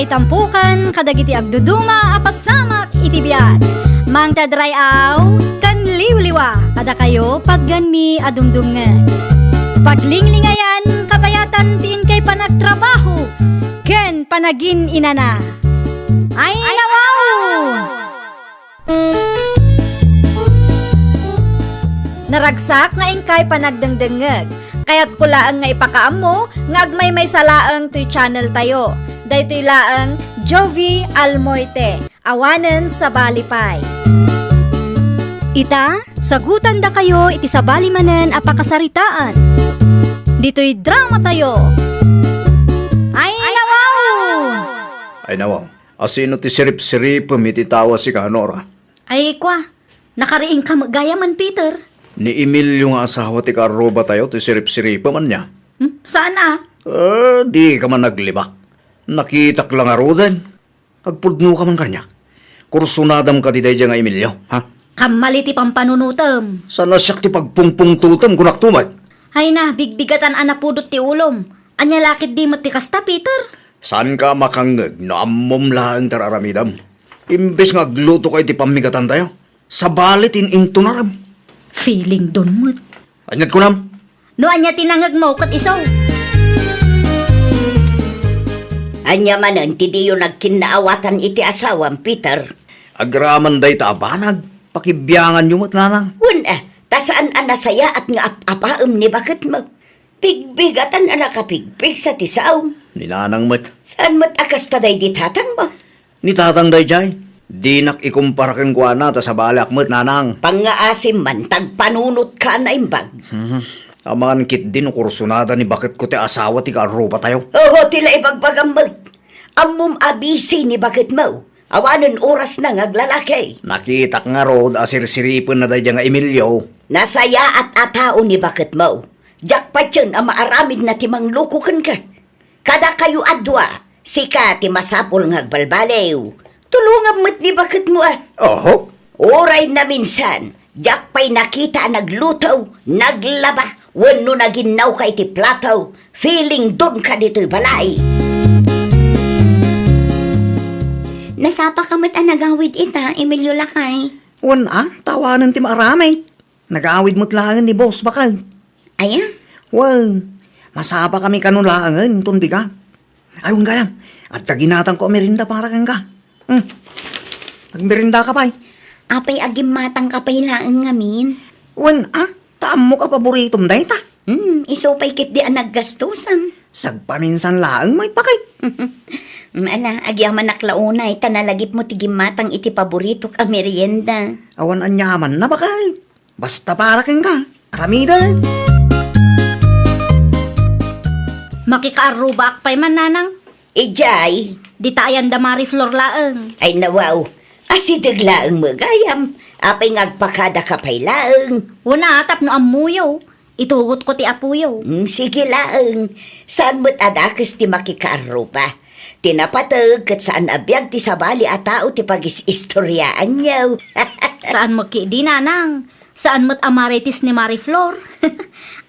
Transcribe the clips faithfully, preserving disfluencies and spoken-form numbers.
Itampukan kadagiti agduduma a pasamak iti biag. Mangted ray-aw ken liwliwa kadakayo patgenmi a dumdumngeg. Paglinglingayan kabayatan ti inkay panagtrabaho ken panagin-inana. Ay, nawaw! Naragsak nga inkay panagdengdengngeg. Kayatko laeng nga ipakaammo nga agmaymaysa laeng toy channel tayo. Daytoy laeng Jovie Almoite, awanen sabali pay. Ita, sagutandakayo iti sabali manen a pakasaritaan. Ditoy drama tayo. Ay, nawaw! Ay, nawaw. Asino ti siripsiripem iti tao a sika, Nora? Ay, kua, nakariingka met gayamen, Peter. Ni Emilio nga asawa ti kaarrubatayo ti siripsiripem, ania? Hmm? Saan a? Eh, dika man naglibak. Nakitak la ngaruden. Agpudnoka man kaniak. Kursunadam kadi daydiay nga Emilio, ha? Kammali ti pampanunotem. Saan a siak ti pagpungpungtotem, kunak to met. Ay na, bigbigatan a napudot ti ulom. Ania la ketdi met ti kasta, Peter? Saanka a makangngeg no ammom laeng ti ar-aramidem? Imbes nga aglutoka iti pammigatantayo, sabali ti in-intunarem. Feeling don met. Ania't kunam? No ania ti nangngegmo ket isu. Ania manen ti diyo nagkinnaawatan iti asawam, Peter? Agraman dayta a banag, pakibianganyo met, nanang. Wen, eh, ta saan a nasayaat nga ap-apaem ni baketmo. Bigbigatan a nakabigbigsa ti saom. Ni nanang met. Saan met a kasta daydi tatangmo? Ni tatang daydiay, dinak ikumpara kenkuana ta sabaliak met, nanang. Pangngaasim man, ta agpanunotka a naimbag. Mhm. Amangan ketdi no kursunada ni baketko ti asawa ti kaarrubatayo. Oho, ti la ibagbagam met. Ammom a busy ni baketmo. Awanen orasna nga aglalaki. Nakitak ngarud a sirsiripenna daydiay nga Emilio. Nasayaat a tao ni baketmo. Diak patien a maaramidna ti mangloko kenka. Kadakayo a dua, sika ti masapul nga agbalbaliw. Tulongam met ni baketmo a. Oho. Uray naminsan, diak pay nakita a nagluto, naglaba, wenno naginnawka iti plato, feeling donka ditoy balay. Nasapaka met a nagawid ita, Emilio lakay. Wen a, ta awanen ti maaramid. Nagawid met laengen ni Boss Bakal. Aya? Wen, masapakami kano laengen inton bigat. Ay, wen gayam, adda ginatangko a merienda para kenka. Hmm. Agmeriendaka pay. Apay a gimmatangka pay laeng ngamin? Wen a, ta ammok a paboritom dayta. Hmm, isu pay ketdi a naggastusam. Sagpaminsan laeng met bakay. Hmm, ala, agyamanak la unay, ta nalagipmo ti gimmatang iti paboritok a merienda. Awan aniamanna bakay. Basta para kenka, aramidek. Makikaarrubaak pay man, nanang. Idiay? Dita ayan da Marie Flor laeng. Ay, nawaw. Asideg laeng met gayam. Apay nga agpakadaka pay laeng? Wen a, tapno ammoyo. Itugotko ti apoyo. Mm, sige laeng. Saan met a dakes ti makikaarruba? Ti napateg ket saan a biag ti sabali a tao ti pagis-istoriaanyo. Saan met ketdi, nanang. Saan met a Marites ni Marie Flor.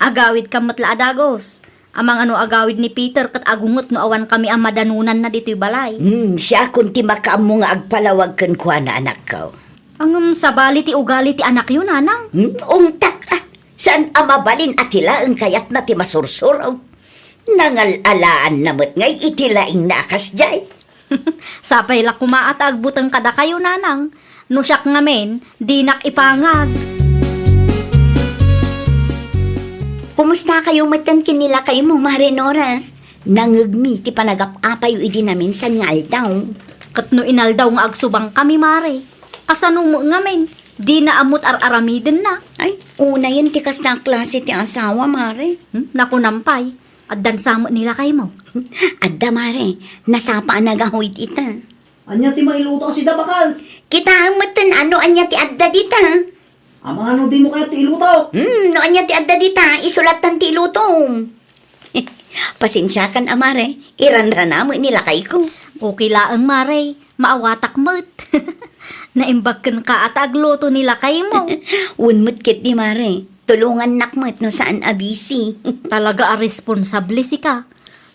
Agawid kam met la a dagus. Amangan no agawid ni Peter ket agunget no awan kami a madanonanna ditoy balay. Hmm, siakon ti makaammo nga agpalawag kenkuana, anakko. Ngem sabali ti ugali ti anakyo, nanang? Hmm, ungtak, ah. Saan a mabalin a ti laeng kayatna ti masursuro. Nangal-alaanna met ngay iti laingna a kasdiay. Sapay la koma a ta agbuteng kadakayo, nanang. No siak ngamin, dinak ipangag. Kumustakayo metten ken ni lakaymo, Mare Nora? Nangngegmi ti panagap-apayo idi naminsan nga aldaw. Ket no inaldaw nga agsubangkami, Mare, kasano met ngamin? Dina ammo't ar-aramidenna. Ay, unayen ti kasta a klase ti asawa, Mare. Hmm? Nakunam pay. Addan sa met ni lakaymo? Adda, Mare. Nasapa a nagawid ita. Ania ti mailuto a sida, bakal? Kitaem metten a no ania ti adda dita. Amangan no dimo kayat ti iluto? Hmm, no ania ti adda dita, isu lattan ti ilutom. Pasensiakan a, Mare. Iranrana met ni lakayko. Okay laeng, Mare. Maawatak met. Naimbag kenka a ta agluto ni lakaymo. Wen met ketdi, Mare. Tulongannak met no saan a busy. Talaga a responsable sika.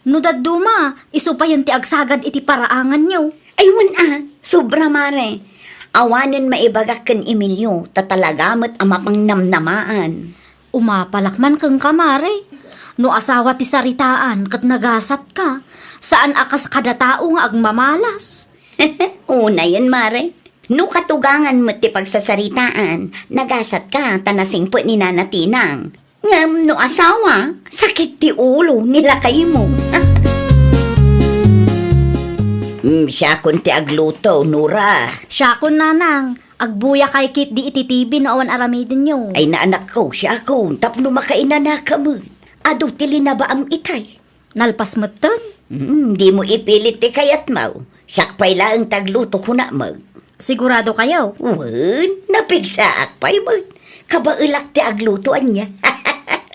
No dadduma, isu payen ti agsagad iti paraanganyo. Ay, wen a, sobra, mare. Awanen maibagak ken Emilio, ta talaga met a mapangnamnamaan. Umapalak man kenka, mare. No asawa ti saritaan ket nagasatka, saan a kas kada tao nga agmamalas. Unayen, mare. No katugangan met ti pagsasaritaan, nagasatka ta nasingpet ni Nana Tinang. Ngem no asawa, sakit ti ulo ni lakaymo. Mm, siakon ti agluto, Nora. Siakon, Nanang. Agbuyakay ketdi iti T V no awan aramidenyo. Ay, naanakko, siakon, tapno makainanaka met. Adu ti linabaam itay. Nalpas metten? Mm, dimo ipilit ti kayatmo. Siak pay laeng ti agluto, kunak met. Sigurado kayo? Wen, napigsaak pay met. Kabaelak ti agluto ania.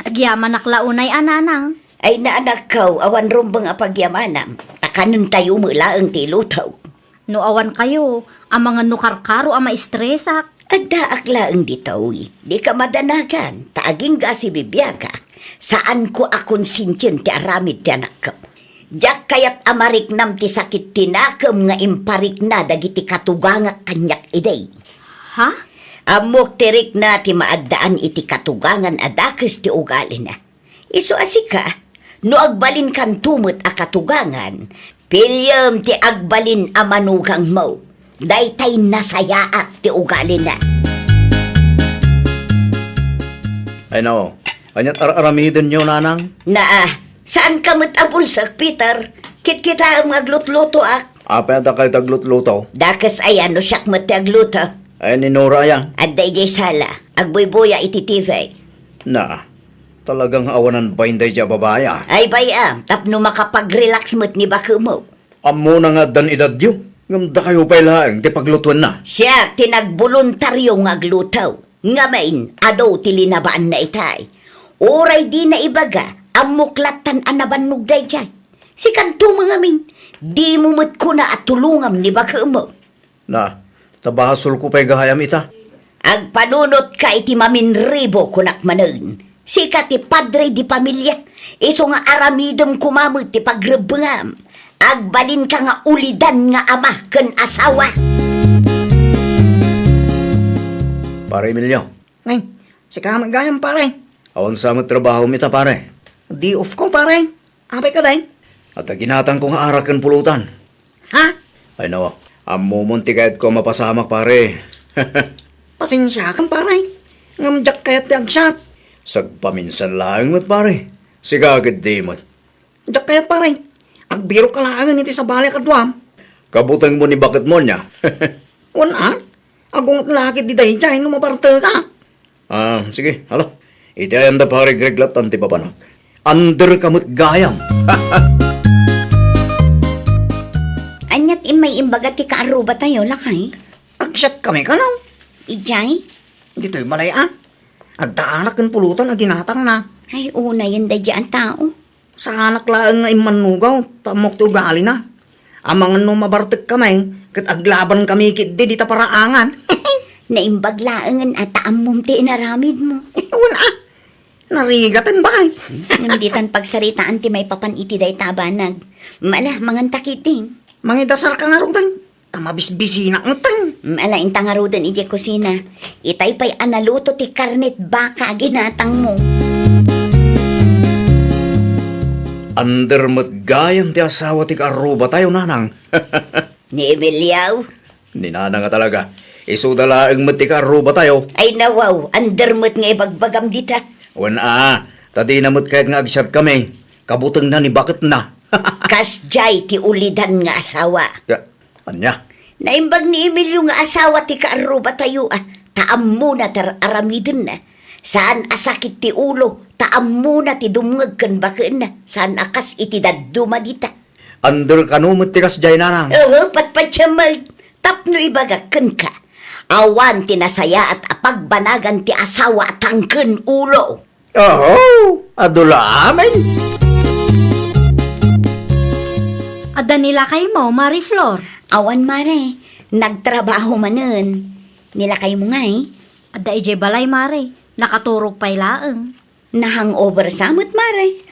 Agyamanak la unay a, Nanang. Ay, naanakko, awan rumbeng a pagyamanam. Ta kanentayo met laeng ti iluto. No awan kayo, amangan no karkaro a maistresak. Addaak laeng ditoy. Dika madanagan, ta agingga a sibibiagak, saanko a konsensien ti aramid ti anakko. Diak kayat a mariknam ti sakit ti nakem nga imparikna dagiti katugangak kaniak idi. Ha? Ammok ti rikna ti maaddaan iti katugangan a dakes ti ugalina. Isu a sika, no agbalinkanto met a katugangan, piliem ti agbalin a manugangmo. Daytay nasayaat ti ugalina. Ay, no. Ania't ar-aramidenyo, Nanang? Naa, saanka met a bulsek, Peter. Kitkitaem nga aglutlutoak. Apay a dakay ti aglutluto? Dakes aya no siak met ti agluto. Ay, ni Nora aya? Adda idiay sala. Agbuybuya iti T V. Na, talagang awanan bain daydiay a babai, a. Ay, bay-am, tapno makapag-relax met ni bakemo. Ammona nga addan edadyo, ngem dakayo pay laeng ti paglutuenna. Siak ti nagboluntario nga agluto. Ngamin, adu ti linabaanna itay. Uray dina ibaga, ammok lattan a nabannog daydiay. Sikanto ngamin, dimo met kuna a tulongam ni bakemo. Na, ta basolko pay gayam ita. Agpanunotka iti maminribo, kunak manen. Sika ti padre di pamilia, isu nga aramidem koma met ti pagrebbengam. Agbalinka nga ulidan nga ama ken asawa. Pare Emilio. Ay, sika met gayam, pare. Awan sa met trabahom ita, pare? Day off ko, pare. Apay kadi? Adda ginatangko nga arak ken pulutan. Ha? Ay, no. Ammomon ti kayatko a mapasamak, pare. Pasensiakan, pare. Ngem diak kayat ti agsat. Sagpaminsan laeng met, pare. Sika ketdi met. Diak kayat, pare. Agbirok ka laengen iti sabali a kaduam. Kabutengmo ni baketmo ania? Wen a. Agunget la ketdi daydiay no mabarteka. Ah, sige, hala. Iti ayanda, pare Greg, lattan ti papanak. Underka met gayam. Ania't immay imbaga ti kaarrubatayo, lakay? Agsiatkami kano? Idiay? Ditoy balay a. Adda arak ken pulutan a ginatangna. Ay, unayen daydiay a tao. Saanak laeng nga immannugaw, ta ammok ti ugalina. Amangan no mabartekkami, ket aglabankami ketdi dita paraangan. Naimbag laengen a ta ammom ti inaramidmo. Wen a, narigaten, bay. Ngem ditan pagsaritaan ti maipapan iti dayta a banag. Mala, manganta ketdi. Mangidasarka ngaruden. Ta mabisbisinak metten. Mm, ala, inta ngaruden idiay kusina. Itay pay a naluto ti karnet baka a ginatangmo. Under met gayam ti asawa ti kaarrubatayo, nanang. Ni Emilio? Ni nanang a talaga. Isuda laeng met ti kaarrubatayo. Ay, nawaw, under met nga ibagbagam dita. Wen a, ta dina met kayat nga agsiatkami. Kabutengna ni baketna. Kasdiay ti ulidan nga asawa. Ka-, Ania? Naimbag ni Emilio nga asawa ti kaarrubatayo a, ta ammona ti ar-, aramidenna. Saan a sakit ti ulo, ta ammona ti dumngeg ken bakenna. Saan a kas iti dadduma dita. Under kano met ti kasdiay, nanang? Oho, patpatiammeg. Tapno ibagak kenka, awan ti nasayaat a pagbanagan ti asawa a tangken ulo. Oho, adu la amin. Adda ni lakaymo, Mari Flor? Awan, mare. Nagtrabaho manen. Ni lakaymo ngay? Adda idiay balay, mare. Nakaturog pay laeng. Na-hangover sa met, mare.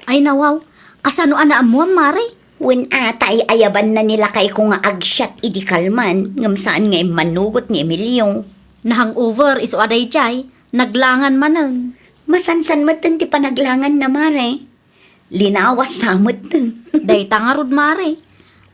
Ay, nawaw. Kasano a naammuam, Mare? Wen a, ta ay-ayabanna ni lakayko nga agsiat idi kalman, ngem saan nga immanugot ni Emilio. Na-hangover isu a daydiay, naglangan manen. Masansan metten ti panaglanganna, Mare. Linawas sa metten. Dayta ngarud, Mare.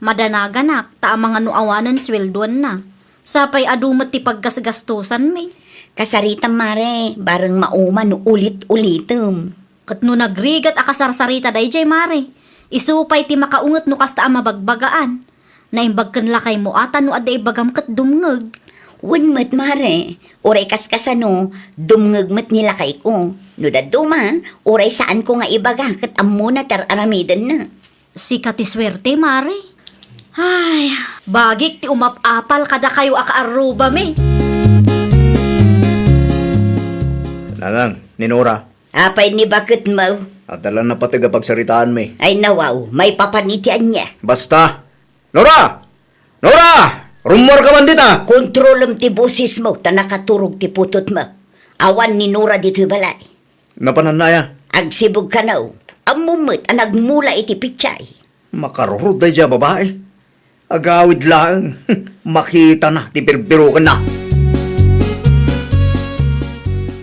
Madanaganak, ta amangan no awanen sueldoanna. Sapay adu met ti paggasgastosanmi. Kasaritam, Mare, bareng mauma no ulit-ulitem. Ket no nagrigat a kasarsarita daydiay, Mare, isu pay ti makaunget no kasta a mabagbagaan. Naimbag ken lakaymo ata no adda ibagam ket dumngeg. Wen met, Mare, uray kaskasano, dumngeg met ni lakayko. No dadduma, uray saanko nga ibaga ket ammona ti ar-aramidenna. Sika ti suerte, Mare. Ay, bagik ti umap-apal kadakayo a kaarrubami. Nanang, ni Nora. Apay ni baketmo? Adda la napateg a pagsaritaanmi. Ay, nawaw, maipapan iti ania? Basta! Nora! Nora! Rummuarka man dita! Kontrolem ti bosesmo ta nakaturog ti putotmo. Awan ni Nora ditoy balay. Napananna aya? Agsibug kano. Ammom met a nagmula iti pitsay. Makarurod daydiay a babai. Agawid laeng. Makitana ti birbirokenna.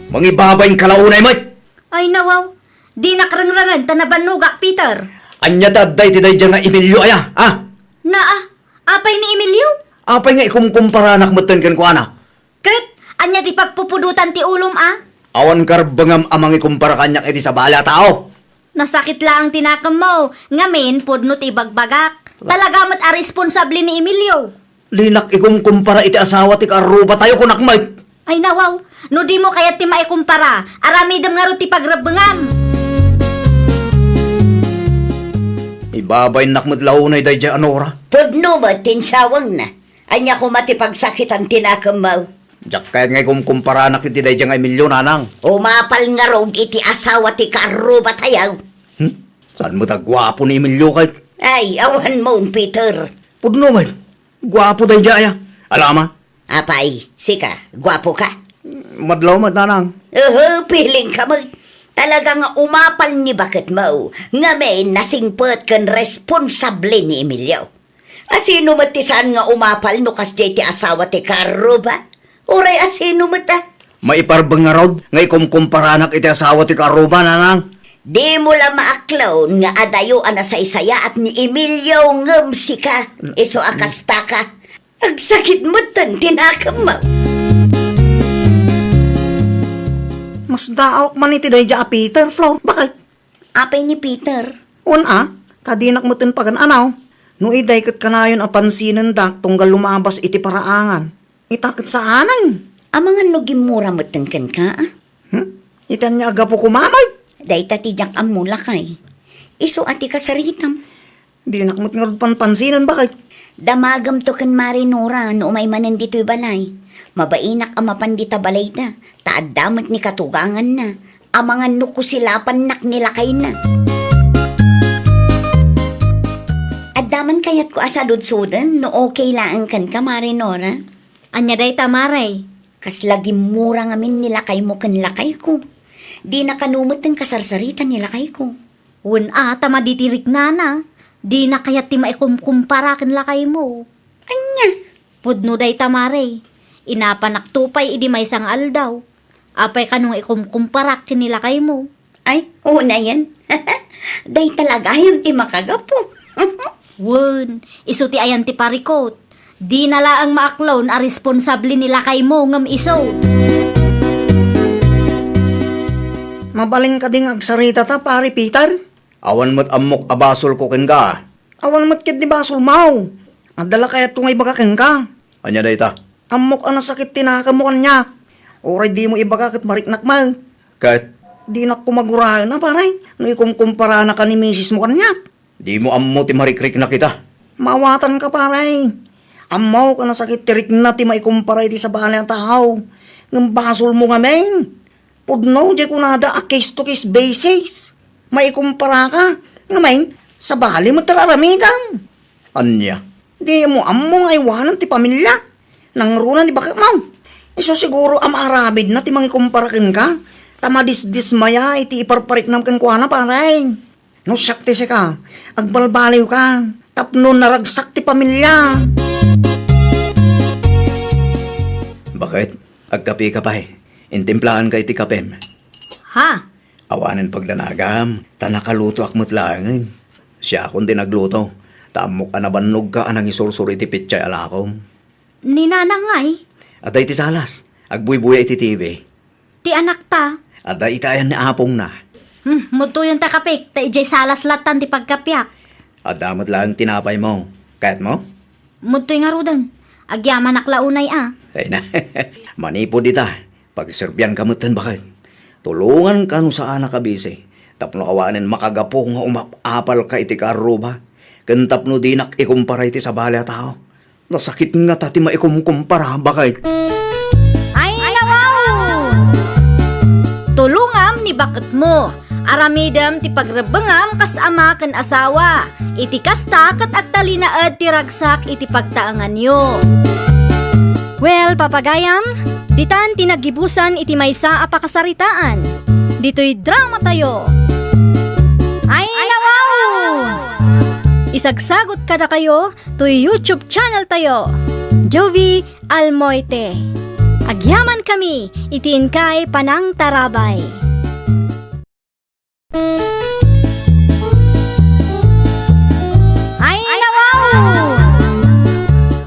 Mangibabain ka la unay met. Ay, nawaw. Dinak rengrengen ta nabannogak, Peter. Ania ti adda iti daydiay nga Emilio aya, ha? Naa, apay ni Emilio? Apay nga ikumkumparanak metten kenkuana? Ket ania ti pagpupudotan ti ulom a? Awan karbengam a mangikumpara kaniak iti sabali a tao. Nasakit laeng ti nakemmo, ngamin pudno ti ibagbagak. Talaga met a responsable ni Emilio. Dinak ikumkumpara iti asawa ti kaarrubatayo, kunak met. Ay, nawaw, no dimo kayat ti maikumpara, aramidem ngarud ti pagrebbengam. Ibabainnak met la unay daydiay a Nora. Pudno met ti insawengna. Ania koma ti pagsakitan ti nakemmo? Diak kayat nga ikumkumparanak iti daydiay nga Emilio, nanang. Umapal ngarud iti asawa ti kaarrubatayo. Hmm? Saan met a guapo ni Emilio ket? Ay, awanmon, Peter. Pudno met. Guapo daydiay a. Alama. Apay, sika, guapo ka? Madlaw met, nanang. Uhu, piling ka met. Talaga nga umapal ni baketmo. Ngamin, nasingpet ken responsable ni Emilio. Asino met ti saan nga umapal no kasdiay ti asawa ti kaarruba? Uray asino met a? Maiparbeng ngarud nga ikumkumparanak iti asawa ti kaarruba, nanang? Dimo la maaklon nga adayo a nasaysayaat ni Emilio ngem sika, isu a kastaka. Agsakit metten ti nakemmo. Masdaawak man iti daydiay a Peter, Flor. Bakit? Apay ni Peter? Wen a, ta dinak metten pagan-anaw. No iday ket kanayon a pansinendak tunggal lumabas iti paraangan. Ita ket saanen. Amangan no gimmura metten kenka, a? Hmm? Ita ania a gapu koma met? Dayta ti diak ammo, lakay. Isu a ti kasaritam. Dinak met ngarud panpansinen, bakit? Damagemto ken Mari Nora no umay manen ditoy balay. Mabainak a mapan dita balayda, ta adda met ni katuganganna. Amangan no kusilapannak ni lakayna. Adda man kayatko a saludsuden no okay laeng kenka, Mari Nora? Ania dayta, Mare? Kasla gimmura ngamin ni lakaymo ken lakayko. Dina kano met ti kasarsarita ni lakayko. Wen a, ta madi ti riknana. Dina kayat ti maikumkumpara ken lakaymo. Ania? Pudno dayta, Mare. Inapanakto pay idi maysa nga aldaw. Apay kano nga ikumkumparak ken ni lakaymo? Ay, unayen. Dayta la gayam ti makagapu. Wen, isu ti ayan ti parikut. Dina laeng maaklon a responsable ni lakaymo ngem isu. Mabalin kadi nga agsaritata, Pare Peter? Awan met ammok a basolko kenka. Awan met ketdi basolmo. Adda la kayatko nga ibaga kenka. Ania dayta? Ammok a nasakit ti nakemmo kaniak. Uray dimo ibaga ket mariknak met. Ket? Dinak koma guraen a, pare, no ikumkumparanaka ni misismo kaniak. Dimo ammo ti marikriknak ita. Maawatanka, pare. Ammok a nasakit ti rikna ti maikumpara iti sabali a tao. Ngem basolmo ngamin. Pudno, diay kunada a case-to-case basis. Maikumparaka. Ngamin, sabali met ti ar-aramidem. Ania? Dimo ammo nga aywanen ti pamilia. Nangruna ni baketmo. Isu siguro a maaramidna ti mangikumpara kenka. Ta madisdismaya iti iparpariknam kenkuana, pare. No siak ti sika, agbalbaliwka tapno naragsak ti pamilya. Baket, agkapika pay. Intimplaanka iti kapem. Ha? Awanen pagdanagam, ta nakalutoak met laengen. Siakon ti nagluto, ta ammok a nabannogka a nangisursuro iti petsay a lakom. Ni nanang ngay? Adda iti salas, agbuybuya iti T V. Ti anakta? Adda iti ayan ni apongna. Hmm, mudtoyon ta kapik, ta idiay salas lattan ti pagkapiak. Adda met laeng tinapaymo. Kayatmo? Mudtoy ngaruden. Agyamanak la unay a. Ay na. Manipud ita, pagserbianka metten baket. Tulonganka no saanak a bisi, tapno awanen makagapu nga umap-apalka iti kaarruba, ken tapno dinak ikumpara iti sabali a tao. Nasakit ngata ti maikumkumpara, baket. Ay, nawaw! Tulongam ni baketmo. Aramidem ti pagrebbengam kas ama ken asawa. Iti kasta, ket agtalinaed ti ragsak iti pagtaenganyo. Well, papagayam, ditan ti naggibusan iti maysa a pakasaritaan. Ditoy drama tayo. Ay, nawaw! Isagsagot kadakayo toy YouTube channel tayo, Jovi Almoite. Agyaman kami iti inkay panangtarabay. Ay, nawaw!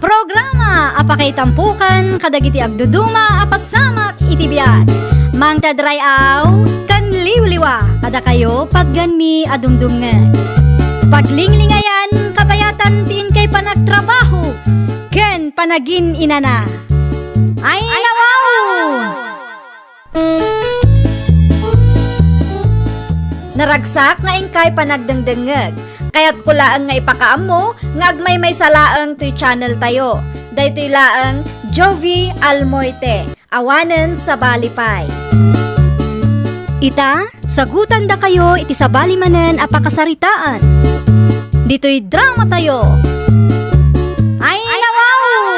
Programa a pakaitampukan kadagiti agduduma a pasamak iti biag. Mangted ray-aw ken liwliwa kadakayo, patgenmi a dumdumngeg. Paglinglingayan, kabayatan ti inkay panagtrabaho ken panagin-inana. Ay, nawaw! Naragsak nga inkay panagdengdengngeg. Kayatko laeng nga ipakaammo nga agmaymaysa laeng toy channel tayo. Daytoy laeng Jovi Almoite. Awanen sabali pay. Ita, sagutandakayo iti sabali manen a pakasaritaan. Ditoy drama tayo. Ay, nawaw!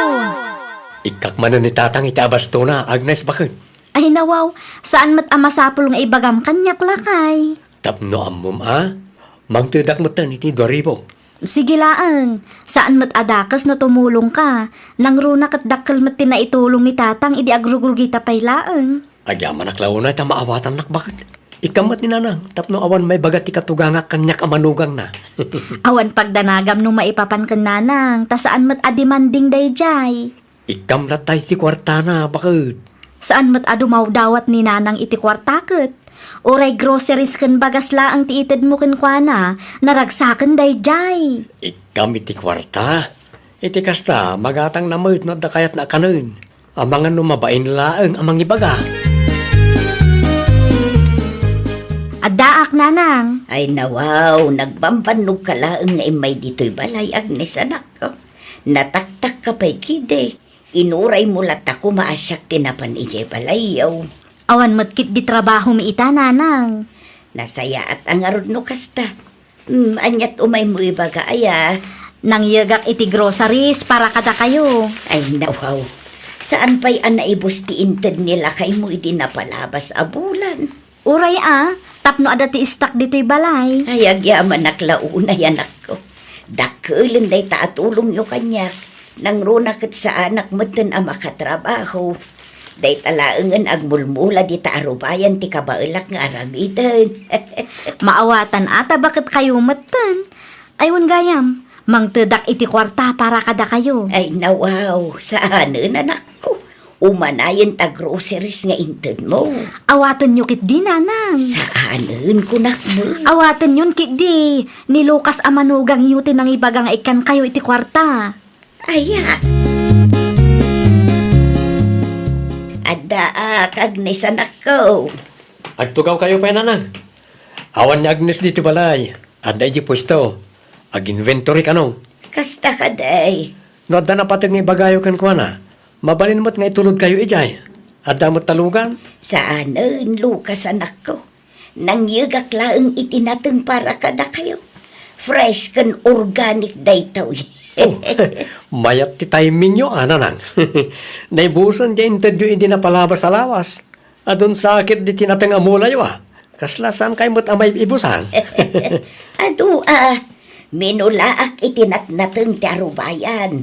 Ikkak manen ni Tatang iti abastona, Agnes, baket. Ay, nawaw, saan met a masapul nga ibagam kaniak, lakay. Tapno ammom a, mangtedak metten iti dua ribu. Sige laeng, saan met a dakes no tumulongka. Nangruna ket dakkel met ti naitulong ni Tatang idi agrugrugita pay laeng. Agyamanak la unay ta maawatannak baket. Ikkam met ni Nanang tapno awan maibaga ti katugangak kaniak a manugangna. Awan pagdanagam no maipapan ken Nanang, ta saan met a demanding daydiay. Ikkam latta iti kuartana, baket. Saan met a dumawdawat ni Nanang iti kuarta ket. Uray groceries ken bagas laeng ti itedmo kenkuana, naragsaken daydiay. Ikkam iti kuarta. Iti kasta, magatangna met no adda kayatna a kanen. Amangan no mabain laeng a mangibaga. Addaak, Nanang. Ay, nawaw, nagbambannogka laeng nga immay ditoy balay, Agnes, anak. Nataktakka pay kidi. Inuraymo latta koma a siak ti napan idiay balayyo. Awan met ketdi trabahom ita, Nanang. Nasayaat a ngarud no kasta. Hmm, aniat umaymo ibaga aya? Nangyegak iti groceries para kadakayo. Ay, nawaw. Saan pay a naibus ti inted ni lakaymo idi napalabas a bulan? Uray a, tapno adda ti istak ditoy balay. Ay, agyamanak la unay, anakko. Dakkelen dayta a tulongyo kaniak. Nangruna ket saanak metten a makatrabaho. Dayta laengen agmulmula dita a rubayan ti kabaelak nga aramiden. Maawatan a ta baket kayo metten. Ay, wen gayam, mangtedak iti kuarta para kadakayo. Ay, nawaw, saanen, anakko. Umanayen ta groceries nga intedmo. Awatenyo ketdi, Nanang. Saanen, kunak met. Awatenyon ketdi. Ni Lucas a manugangyo ti nangibaga nga ikkankayo iti kuarta. Aya. Addaak, Agnes, anakko. Agtugawkayo pay, Nanang. Awan ni Agnes ditoy balay. Adda idiay puesto. Ag-inventory kano. Kasta kadi. No adda napateg nga ibagayo kenkuana, mabalin met nga itulodkayo idiay. Adda met talugan. Saanen, Lucas, anakko. Nangyegak laeng iti nateng para kadakayo. Fresh ken organic daytoy. Oh, mayat ti timingyo, a, Nanang. Naibusen ti intedyo idi napalabas a lawas. Adun sakit diti nateng a mulayo, a. Kasla saan kayo met a maib-ibusan? Adu a, minulaak iti natnateng ti arubayan.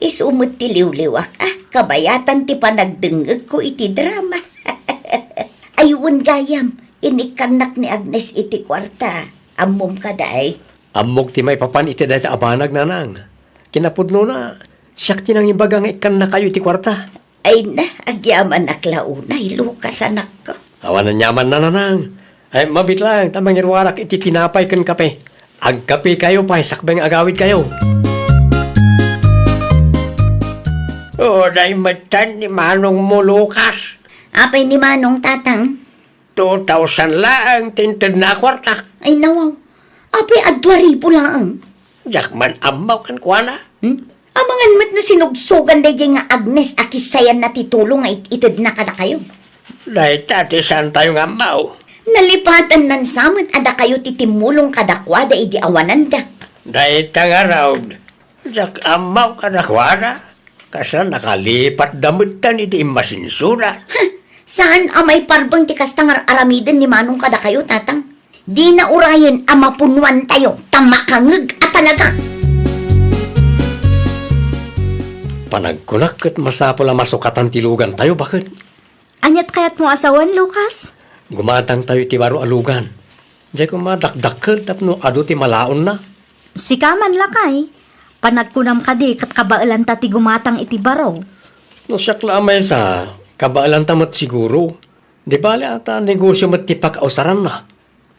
Isu met ti liwliwak a, kabayatan ti panagdengngegko iti drama. Ay, wen gayam, inikkannak ni Agnes iti kuarta. Ammom kadi? Ammok ti maipapan iti dayta a banag, Nanang. Kinapudnona, siak ti nangibaga nga ikkannakayo iti kuarta. Ay na, agyamanak la unay, Lucas, anakko. Awan aniaman, Nanang. Ay, mabiit lang, ta mangiruarak iti tinapay ken kape. Agkapekayo pay sakbay nga agawidkayo. Uray metten ni manongmo, Lucas. Apay ni Manong, Tatang? Two thousand laeng ti intedna a kuarta. Ay, nawaw. Apay a dua ribu laeng? Diak man ammo kenkuana. Hmm? Amangan met no sinugsogan daydiay nga Agnes a kissayanna ti tulong nga it-, itedna kadakayo. Dayta ti saantayo nga ammo. Nalipatannan sa met a dakayo ti timmulong kadakuada idi awananda. Dayta ngarud, diak ammo kadakuada. Kasla nakalipatda metten iti immasinsoda. Ha! Saan a maiparbeng ti kasta nga ar-aramiden ni Manong kadakayo, Tatang? Dina urayen a mapunuantayo ta makangeg a talaga. Panagkunak ket masapul a masukatan ti lugantayo, baket. Aniat kayatmo a sawen, Lucas? Gumatangtayo iti baro a lugan. Diay koma dakdakkel tapno adu ti malaonna. Sika man, lakay. Panagkunam kadi ket kabaelanta ti gumatang iti baro? No siak la a maysa, kabaelanta met siguro. Di bale a ta negosio met ti pakausaranna.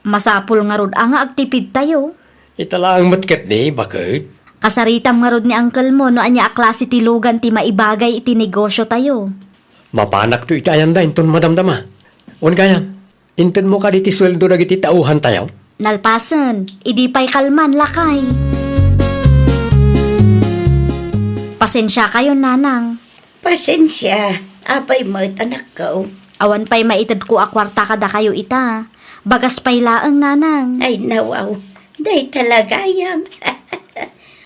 Masapul ngarud a nga agtipidtayo. Ita laeng met ketdi, baket. Kasaritam ngarud ni angkelmo no ania a klase ti lugan ti maibagay iti negosiotayo. Mapanakto iti ayanda inton madamdama. Wen gayam, intedmo kadi ti sueldo dagiti tauhantayo? Nalpasen, idi pay kalman, lakay. Pasensiakayon, Nanang. Pasensia, apay met, anakko? Awan pay maitedko a kuarta kadakayo ita. Bagas pay laeng, Nanang. Ay, nawaw. Dayta la gayam.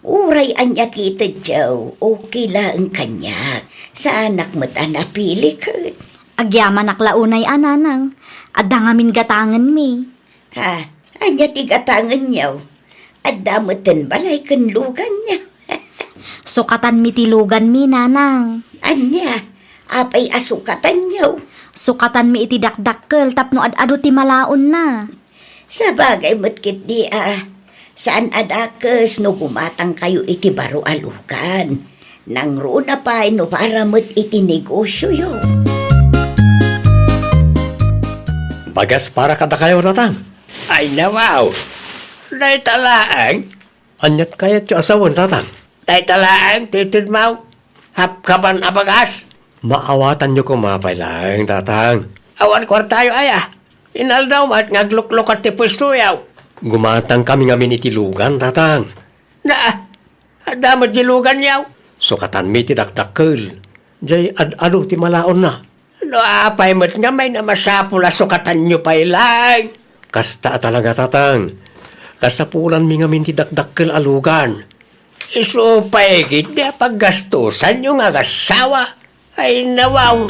Uray ania ti itedyo, okay laeng kaniak. Saanak met a napili ket. Agyamanak la unay a, Nanang. Adda ngamin gatangenmi. Ha? Ania ti gatangenyo? Adda metten balay ken luganyo. Sukatanmi ti luganmi, Nanang. Ania? Apay a sukatanyo? Sukatanmi iti dakdakkel tapno ad-adu ti malaonna. Sabagay met ketdi a, saan a dakes no gumatangkayo iti baro a lugan. Nangruna pay no para met iti negosioyo. Bagas para kadakayo, Tatang. Ay, nawaw. Dayta laeng. Aniat kayatyo a sawen, Tatang? Dayta laeng ti itedmo. Hapkaban a bagas. Maawatanyo koma pay laeng, Tatang. Awan kuartayo aya. Inaldaw met nga agluklukat ti puestoyo. Gumatangkami ngamin iti lugan, Tatang. Na, adda met di luganyo. Sukatanmi ti dakdakkel. Jay ad-adu ti malaonna. No apay met ngamin a masapul a sukatanyo pay laeng. Kasta a talaga, Tatang. Kasapulanmi ngamin ti dakdakkel a lugan. Isu pay ketdi a paggastosanyo nga agassawa. Ay, nawaw.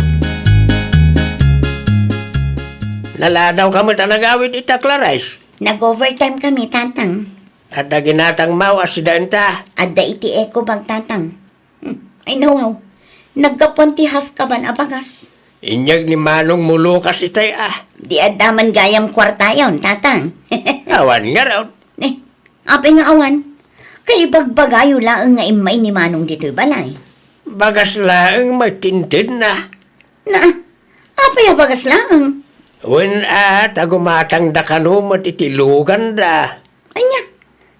Naladawka met a nagawid ita, Clarice? Nag-overtime kami, Tatang. Adda ginatangmo a sida enta? Adda iti eco bag, Tatang. Hmm. Ay, nawaw. Naggapuan ti hapkaban a bagas. Inyag ni manongmo Lucas itay a. Di adda man gayam kuartayon, Tatang. Awan ngarud. Eh, apay nga awan? Kaibagbagayo laeng nga immay ni Manong ditoy balay. Bagas laeng met ti intedna. Na, apay a bagas laeng? Wen a, ta gumatangda kano met iti luganda. Ania?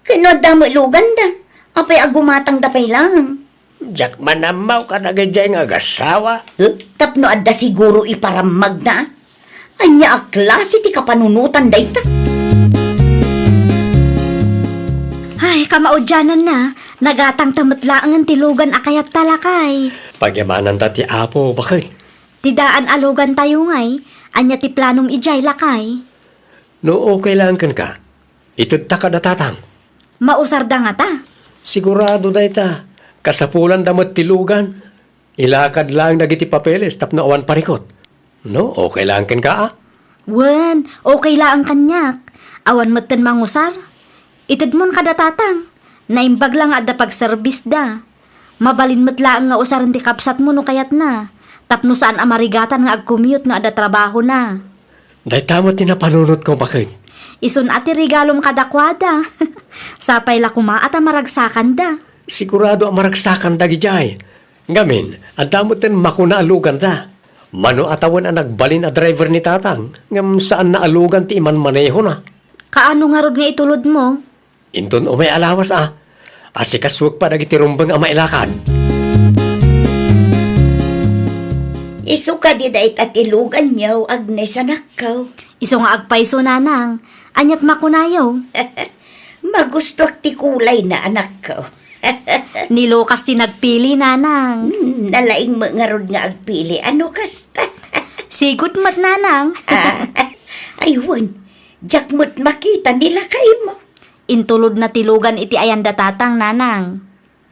Ken no adda met luganda, apay a gumatangda pay laeng? Diak man ammo kadagiti nga agassawa. Huh? Tapno adda siguro iparammagda? Ania a klase ti kapanunotan dayta? Ay, kamaudiananna, nagatangta met laengen ti lugan a kayatta, lakay. Pagyamananta ti Apo, baket. Ti daan a lugantayo ngay, ania ti planom idiay, lakay? No okay laeng kenka, itedta kada Tatang. Mausarda ngata? Sigurado dayta, kasapulanda met ti lugan. Ilakad laeng dagiti papeles tapno awan parikut. No, okay laeng kenka, a? Wen, okay laeng kaniak. Awan metten mangusar. Itedmon kada tatang. Naimbag la nga adda pagserbisda. Mabalin met laeng nga usaren ti kabsatmo no kayatna, tapno saan a marigatan nga agcommute no adda trabahona. Dayta met ti napanunotko, baket. Isun a ti regalom kadakuada. Sapay la koma a ta maragsakanda. Sigurado a maragsakanda, idiay. Ngamin, adda metten makuna a luganda. Mano a tawen a nagbalin a driver ni tatang, ngem saanna a lugan ti imanmanehona. Kaano ngarud nga itulodmo? Inton umay a lawas a, asikasuek pay dagiti rumbeng a mailakad. Isu kadi dayta ti luganyo, Agnes, anakko? Isu nga agpayso, nanang. Aniat makunayo? Magustuak ti kulayna, anakko. Ni Lucas ti nagpili, nanang. Hmm, nalaing met ngarud nga agpili. Ano kasta? Sigud met, nanang. Ah, ay, wen. Diak met makita ni lakaymo. Intulodna ti lugan iti ayanda tatang, nanang.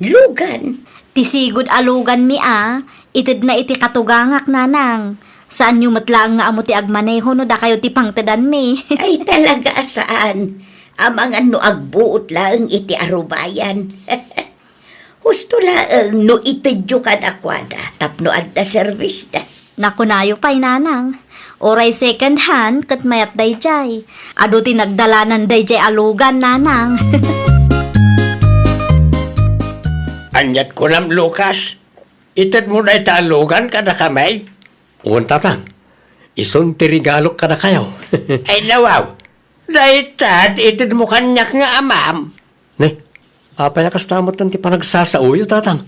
Lugan? Ti sigud a luganmi a, itedna iti katugangak, nanang. Saanyo met laeng nga ammo ti agmaneho no dakayo ti pangtedanmi. Ay, talaga a saan. Amangan no agbuot laeng iti arubayan. Husto laeng no itedyo kadakuada tapno adda serbisda. Nakunayo pay, nanang. Uray second hand ket mayat daydiay. Adu ti nagdalanan daydiay a lugan, nanang. Aniat kunam, Lucas? Itedmo dayta a lugan kadakami? Wen, tatang. Isun ti regalok kadakayo. Ay, nawaw. Dayta ti itedmo kaniak nga amam. Ne, apay a kasta met ti panagsasaoyo, tatang?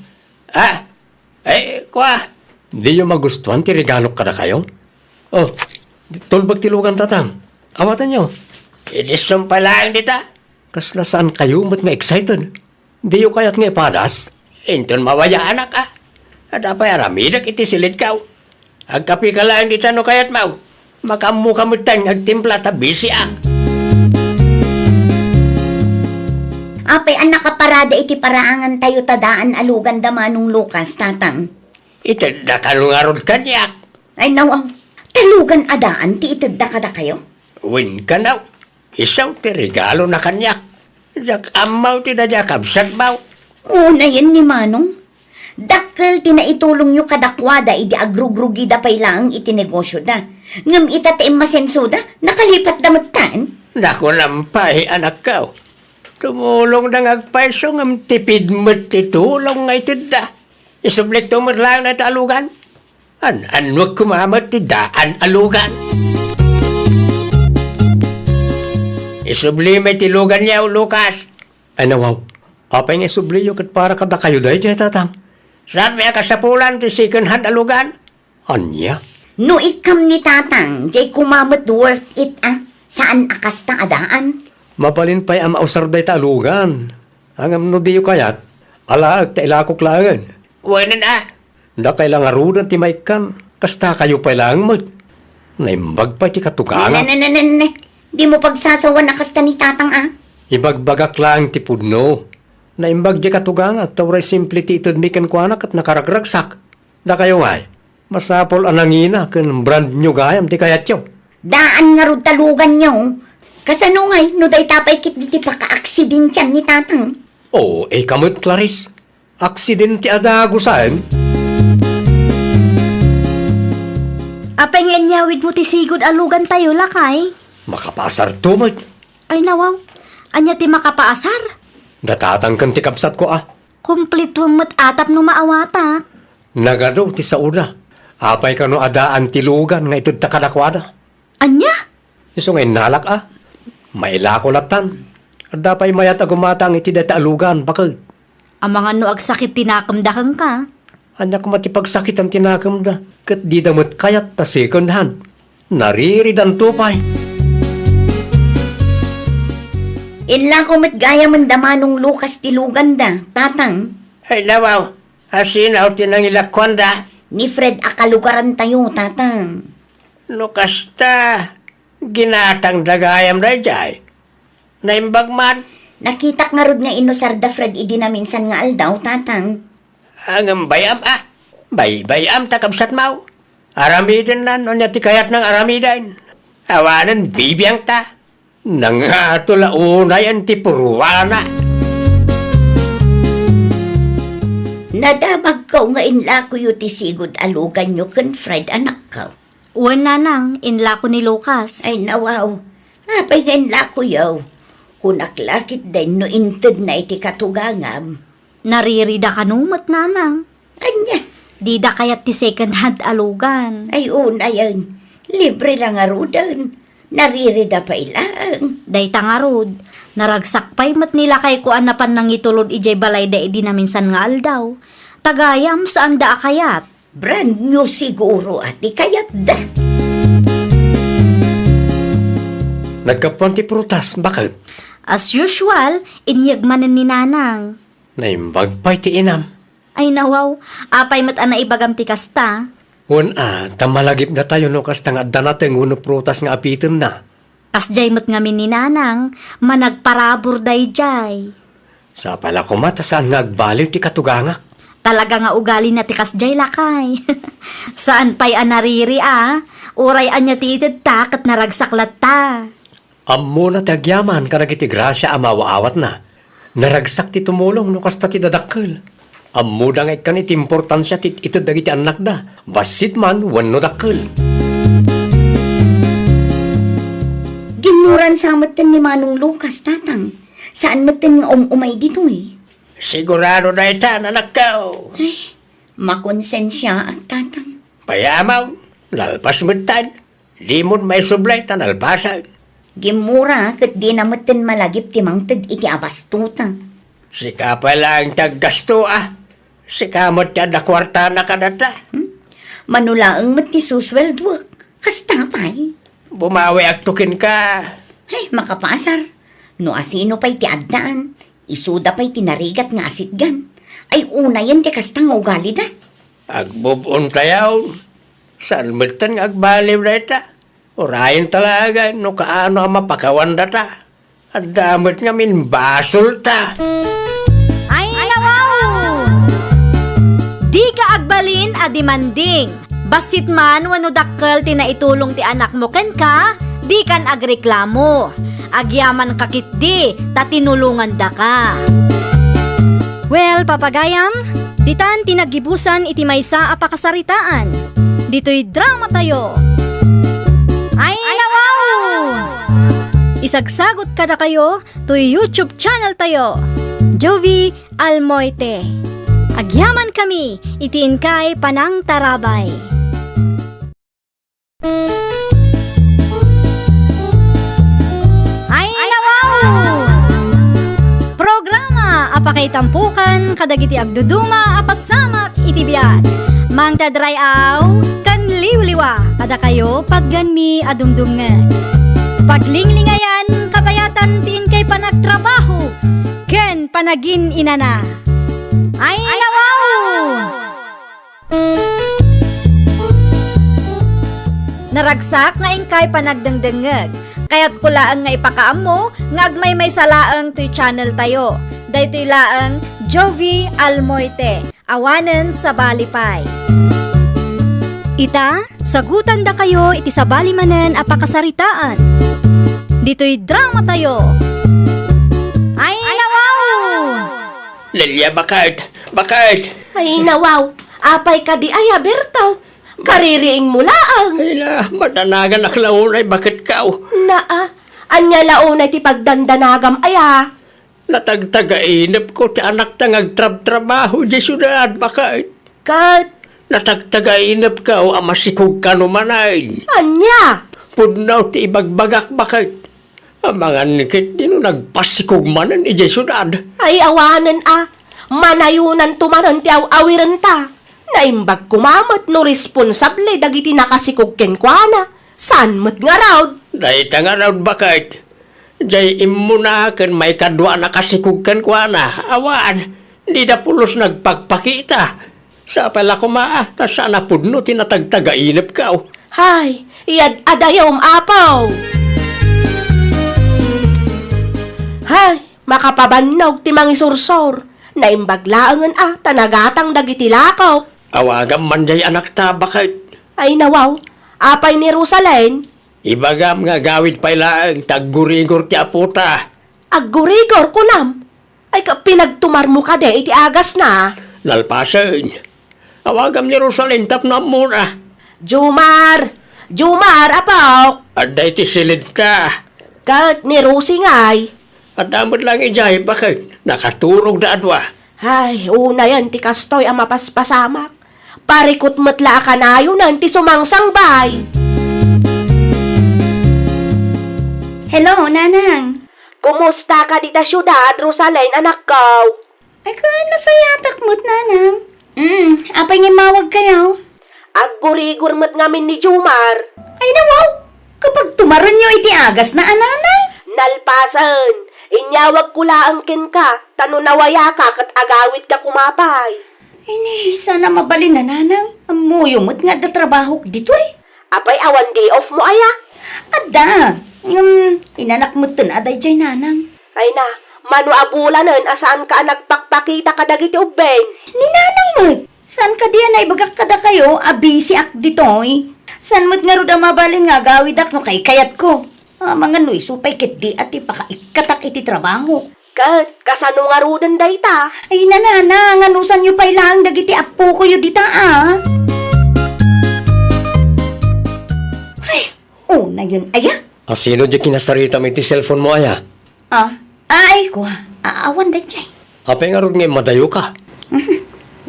Ah, ay, kua. Diyo magustuan ti regalok kadakayo? Oh, tulbek ti lugan, tatang. Awatanyo. Idisso pay laeng dita. Kasla saan kayo met nga excited? Diyo kayat nga ipadas? Inton mawayaanak, a. Adda pay aramidek iti silidko. Agkapika laeng dita no kayatmo. Makaammoka metten nga agtimpla ta bisiak. Apay a nakaparada iti paraangantayo ta daan a lugan da Manong Lucas, tatang? Itedda kano ngarud kaniak? Ay, nawaw. Ta lugan a daan ti itedda kadakayo? Wen, kano. Isu ti regalona kaniak. Diak ammo ti daydiay a kabsatmo. Unayen ni Manong. Dakkel ti naitulongyo kadakuada idi agrugrugida pay laeng iti negosioda. Ngem ita ti immasensoda, nakalipatda metten. Nakunam pay, anakko. Tumulongda nga agpayso ngem tipid met ti tulong nga itedda. Isublikto met laeng dayta a lugan. An-annuek koma met ti daan a lugan. Isubli met ti luganyo, Lucas. Ay, nawaw. Apay nga isubliyo ket para kadakayo daydiay, tatang? Saanmi a kasapulan ti second hand a lugan? Ania? No ikkam ni tatang, diay koma met worth it, a. Saan a kasta a daan? Mabalin pay a mausar dayta a lugan. Ngem no diyo kayat, alaek ta ilakok laengen. Wenen a. Dakay la ngaruden ti maikkan, kasta kayo pay laeng met. Naimbag pay ti katugangak. Ne, ne, ne, ne, ne. Dimo pagsasawan a kasta ni tatang, a. Ibagbagak laeng ti pudno. Naimbag ti katugangak, ta uray simple ti itedmi kenkuana ket nakaragragsak. Dakayo ngay, masapul a nangina ken brand new gayam ti kayatyo. Daan ngarud ta luganyo. Kasano ngay no dayta pay ketdi ti pakaaksidentian ni tatang? O, ika met, Clarice. Aksidente a dagusen. Apay nga inyawidmo ti sigud a lugantayo, lakay? Makapaasarto met. Ay, nawaw. Ania ti makapaasar? Datatang ken ti kabsatko, a. Kumplituem met a tapno maawatak. Nagadu ti saoda. Apay kano a daan ti lugan nga itedta kadakuada? Ania? Isu nga innalak a. Mailako lattan. Adda pay mayat a gumatang iti dayta a lugan, baket. Amangan no agsakit ti nakemda kenka. Ania koma ti pagsakitan ti nakemda, ket dida met kayat ta second hand. Nariridanto pay. Inlako met gayamen da Manong Lucas ti luganda, tatang. Ay, nawaw, asino ti nangilakuanda? Ni Fred a kalugarantayo, tatang. No kasta, ginatangda gayam daydiay. Naimbag man. Nakitak ngarud nga inusar da Fred idi naminsan nga aldaw, tatang. Ngem bay-am a. Bay-bay-am ta kabsatmo. Aramidenna no ania ti kayatna nga aramiden. Awanen bibiangta. Nangato la unayen ti puruana. Nadamagko nga inlakoyo ti sigud a luganyo ken Fred, anakko. Wen, nanang, inlako ni Lucas. Ay, nawaw. Apay nga inlakoyo? Kunak la ketdin no intedna iti katugangam. Naririda kano met, nanang. Ania? Dida kayat ti second hand a lugan. Ay, unayen. Libre la ngaruden. Naririda pay laeng. Dayta ngarud, naragsak pay met ni lakayko a napan nangitulod idiay balayda idi naminsan nga aldaw. Ta gayam, saanda a kayat. Brand new siguro a ti kayatda. Naggapuan ti prutas, baket? As usual, inyeg manen ni nanang. Naimbag pay ti inam. Ay, nawaw, apay met a naibagam ti kasta? Wen a, ta malagipdatayo no kasta nga adda nateng wenno prutas nga apitenna. Kasdiay met ngamin ni nanang, managparabur daydiay. Sapay la koma ta saan nga agbaliw ti katugangak. Talaga nga ugalina ti kasdiay, lakay. Saan pay a nariri a, uray ania ti itedta ket naragsak latta. Ammona ti agyaman kadagiti grasia a maawaawatna. Naragsak ti tumulong no kasta ti dadakkel. Ammoda nga ikkan iti importansia ti ited dagiti annakda, bassit man wenno dakkel. Ginmuran sa metten ni Manong Lucas, tatang. Saan metten nga um-umay ditoy? Sigurado dayta, anakko. Ay, makonsensiaak, tatang. Bayamon, nalpas metten. Dimon maisublay ta nalpasen. Gimmura ket dina metten malagip ti mangted iti abastota. Sika pay laeng ti aggasto a. Sika met ti adda kuartana kadata. Hmm? Mano laeng met ti susueldoek. Kasta pay. Bumawiakto kenka. Ay, makapasar. No asino pay ti addaan, isuda pay ti narigat nga asitgan. Ay, unayen ti kasta nga ugalida. Agbub-ontayon. Saan metten nga agbaliw dayta? Urayen talaga no kaano a mapakawan data. Adda met ngamin basolta. Ay, nawaw! Dika agbalin a demanding. Bassit man wenno dakkel ti naitulong ti anakmo kenka, dikan agreklamo. Agyamanka ketdi ta tinulongandaka. Well, papagayam, ditan ti naggibusan iti maysa a pakasaritaan. Ditoy dramatayo. Ay, nawaw! Isagsagot kadakayo toy YouTube channeltayo, Jovie Almoite. Agyamankami iti inkay panangtarabay. Ay, nawaw! Programa a pakaitampokan kadagiti agduduma a pasamak iti biag. Mangted ray-aw ken liwliwa kadakayo, patganmi a dumdumngeg. Paglinglingayan, kabayatan ti inkay panagtrabaho ken panagin-inana. Ay, nawaw! Naragsak nga inkay panagdengdengngeg. Kayatko laeng nga ipakaammo nga agmaymaysa laeng toy channeltayo. Daytoy laeng Jovie Almoite, awanen sabali pay. Ita, sagutandakayo iti sabali manen a pakasaritaan. Ditoy dramatayo. Ay, nawaw! Delia, baket? Baket? Ay, nawaw! Apay kadi aya, Berto? Kaririingmo laeng. Ay la, madanaganak la unay, baketko. Naa, ania la unay ti pagdandanagam aya? Natagtagainepko ti anakta nga agtrabtrabaho idiay siudad, baket. Ket? Natagtagainepko a masikog kano manen. Ania? Pudno ti ibagbagak, baket. Amangan ketdi no nagpasikog manen idiay siudad. Ay, awanen a, manayonanto manen ti aw-awirenta. Naimbag koma met no responsable dagiti nakasikog kenkuana. Saan met ngarud? Dayta ngarud, baket. Jay immuna ken maikadua a nakasikog kenkuana. Awan, dida pulos nagpakpakita. Sapay la koma a, ta saan a pudno ti natagtagainepko. Hay, iyad-adayom, Apo! Hay, makapabannog ti mangisursor. Naimbag laengen a, ta nagatang dagiti lakok. Awagam man jay anakta, baket. Ay, nawaw, apay ni Rosaline? Ibagam nga agawid pay laeng ta aggurigor ti apota. Aggurigor, kunam? Ay, ka-, pinagtumarmo kadi iti agasna? Nalpasen. Awagam ni Rosalyn tapno ammona. Jumar! Jumar, apok! Adda iti siled ta. Ket ni Rosie ngay? Adda met lang idiay, baket nakaturogda a dua. Ay, unayen ti kastoy a mapaspasamak. Parikot met la a kanayonen ti sumangsangbay. Hello, Nanang. Kumusta ka dita siudad, Rosalyn, anakko? Ay, ken nasayatak met, Nanang. Mm, apay nga immawagkayo? Aggurigor met ngamin ni Jumar. Ay, nawaw! Kapagtumarenyo iti agasna a, Nanang? Nalpasen, inyawagko laeng kenka, ta no nawayaka ket agawidka koma pay. Ay, ni, saan a mabalin a, Nanang. Ammoyo met nga adda trabahok ditoy. Apay, awan day off mo aya? Adda. Ngem, inanak metten a daydiay, Nanang. Ay na, mano a bulanen a saanka a nagpakpakita kadagiti ubbing? Ni Nanang met. Saan kadi a naibagak kadakayo a busy ak ditoy? Saan met ngarud a mabalin nga agawidak no kaykayatko? Amangan no isu pay ketdi a ti pakaikkatak iti trabaho. Ket kasano ngaruden dayta? Ay, Nanang, anusanyo pay laeng dagiti appokoyo dita, a? Ay, unayen aya? A, sino di kinasaritam iti cellphone mo aya? A, ay, kua. A, awan daydiay. Apay ngarud nga immadayoka? Mhm.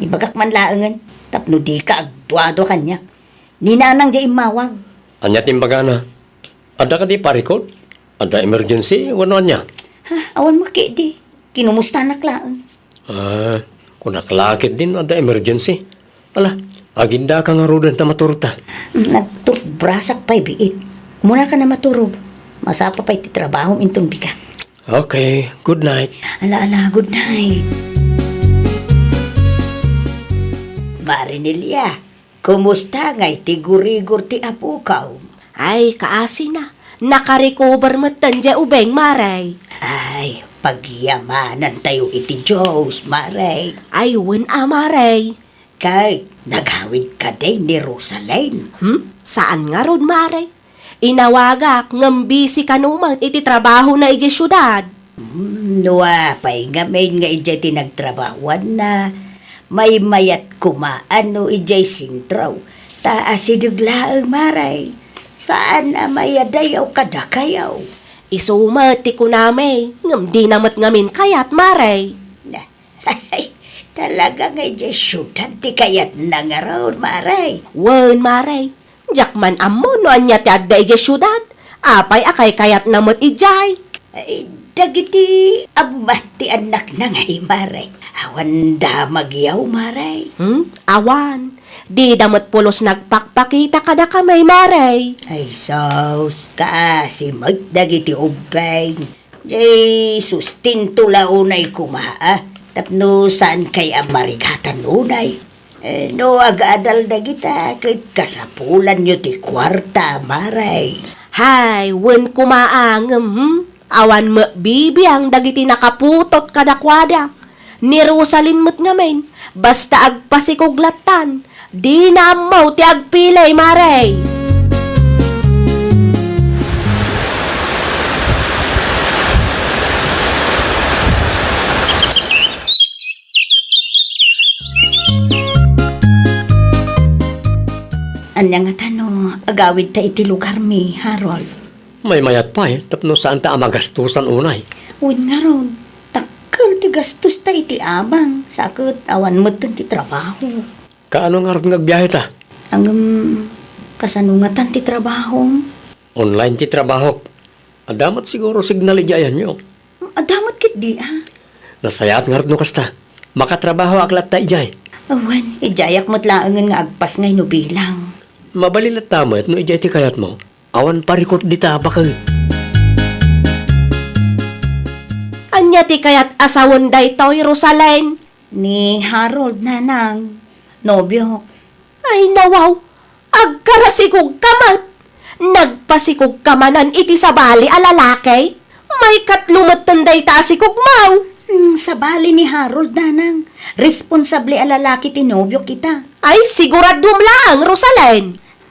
Ibagak man laengen tapno dika agduadua kaniak. Ni Nanang diay immawag. Ania ti imbagana? Adda kadi parikot? Adda emergency wenno ania? Ha, awan met ketdi. Kinumustanak laeng. A, kunak la ketdin adda emergency. Ala, agindaka ngaruden ta maturogta. Nagtoothbrushak pay biit. Umunaka a maturog. Masapa pay ti trabahom inton bigat. Okay, good night. Ala, ala, good night. Mare Nelia, kumusta ngay ti gurigor ti apokaw? Ay, kaasina. Nakarecover metten diay ubing, Mare. Ay, pagyamanantayo iti Dios, Mare. Ay, wen a, Mare. Kay, nagawid kadi ni Rosalyn? Hmm? Saan ngarud, Mare? Inawagak ngem busy kano met iti trabahona idiay siudad. Hmm, no apay ngamin nga idiay ti nagtrabahoanna, maymayat koma no idiay sentro. Ta asideg laeng, Mare. Saan a mayadayaw kadakayo. Isu met ti kunami, ngem dina met ngamin kayat, Mare. Na, talaga nga idiay siudad ti kayatna ngarud, Mare. Wen, Mare. Diak man ammo no ania ti adda idiay siudad. Apay a kaykayatna met idiay? Ay, dagiti ammat ti annakna ngay, Mare. Awan damagyaw, Mare. Hmm? Awan. Dida met pulos nagpakpakita kadakami, Mare. Ay, sus, kaasi met dagiti ubbing. Jay sustento la unay koma, a, tapno saankay a marigatan unay. Eh, no agadal dagita, ket kasapulanyo ti kuarta, Mare. Hay, wen koma a ngem, hmm? Awan met bibiang dagiti nakaputot kadakuada. Ni Rosalyn met ngamin, basta agpasikog lattan, dina ammo ti agpili, Mare. Ania ngata no agawidta iti lugarmi, Harold? Maymayat pay, tapno saanta a magastosan unay. Wen ngarud, dakkel ti gastosta iti abang, sa ket awan metten ti trabaho. Kaano ngarud nga agbiaheta? Ngem, kasano ngatan ti trabahom? Online ti trabahok. Adda met siguro signal idiay ayanyo. Adda met ketdi, a? Nasayaat ngarud no kasta. Makatrabahoak latta idiay. Awan, idiayak met laengen nga agpasngay no bilang. Mabalin latta met no idiay ti kayatmo. Awan parikot dita, baket. Ania ti kayat a sawen daytoy, Rosalyn? Ni Harold, nanang. Nobiok. Ay, nawaw! Agkarasikogka met! Nagpasikogka manen iti sabali a lalaki? Maikatlo metten dayta a sikogmo! Hmm, sabali ni Harold, nanang. Responsable a lalaki ti nobiok ita. Ay, siguraduem laeng, Rosalyn!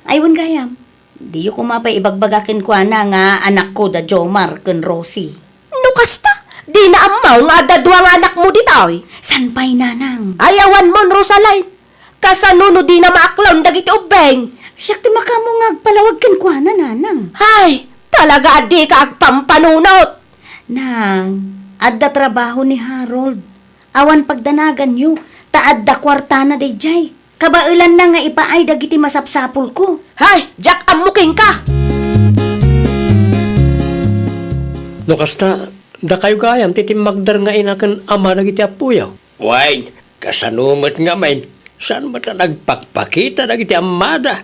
Ay, wen gayam. Diyo koma pay ibagbaga kenkuana nga anakko da Jomar ken Rosie. No kasta, dina ammo nga adda dua nga anakmo ditoy. San pay, nanang? Ay, awan mon, Rosaline. Kasano no dina maaklon dagiti ubbing? Siak ti makaammo nga agpalawag kenkuana, nanang. Ay, talaga a dika agpampanunot. Nang, adda trabaho ni Harold. Awan pagdanaganyo, ta adda kuartana daydiay. Kabaelanna nga ipaay dagiti masapsapulko. Hay, diak ammo kenka! No kasta, dakayo gayam ti timmagder nga ina ken ama dagiti appoyo. Wen, kasano met ngamin, saan met a nagpakpakita dagiti ammada?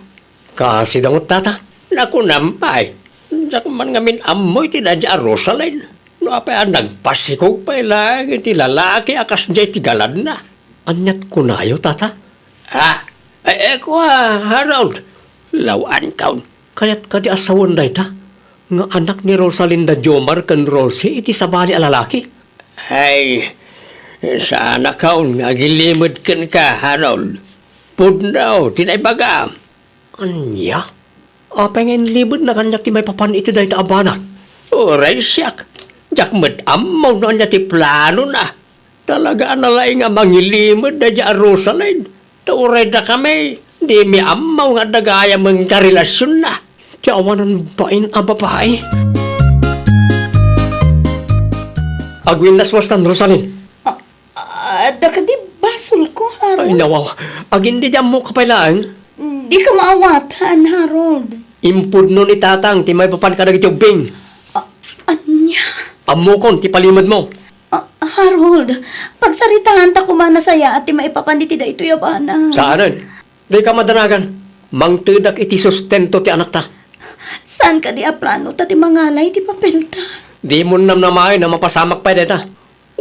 Kasida met, tata. Nakunam pay, diak man ngamin ammo iti daydiay a Rosaline. No apay a nagpasikog pay laeng iti lalaki a kasdiay ti galanna. Aniat kunayo, tata? Ah, eh, eh, kua, Harold. Lawankon. Kayat kadi a sawen dayta nga anak ni Rosaline da Jomar ken Rosie iti sabali a lalaki? Ay, saanakon nga agilimed kenka, Harold. Pudno ti naibagam. Ania? Apay nga inlimedna kaniak ti maipapan iti dayta a banag? Uray siak, diak met ammo no ania ti planona. Talaga a nalaing a mangilimed daydiay a Rosaline. Ta uray dakami, dimi ammo nga adda gayam nga karelasionna. Ti awanan bain a babai. Agwinnaswastan, Rosaline. Ah, ah, adda kadi basolko, Harold? Ay, nawaw. Agin di ammoka pay laeng? Dika maawatan, Harold. Impudno ni Tatang ti maipapan kadagiti ubbing. Ah, ania? Ammokon ti palimedmo. Ah, Harold, pagsaritaanta koma nasayaat ti maipapan iti daytoy a banag. Saanen? Dika madanagan. Mangtedak iti sustento ti anakta. Saan kadi a plano ta ti mangala iti papelta? Dimon namnamaen a mapasamak pay dayta.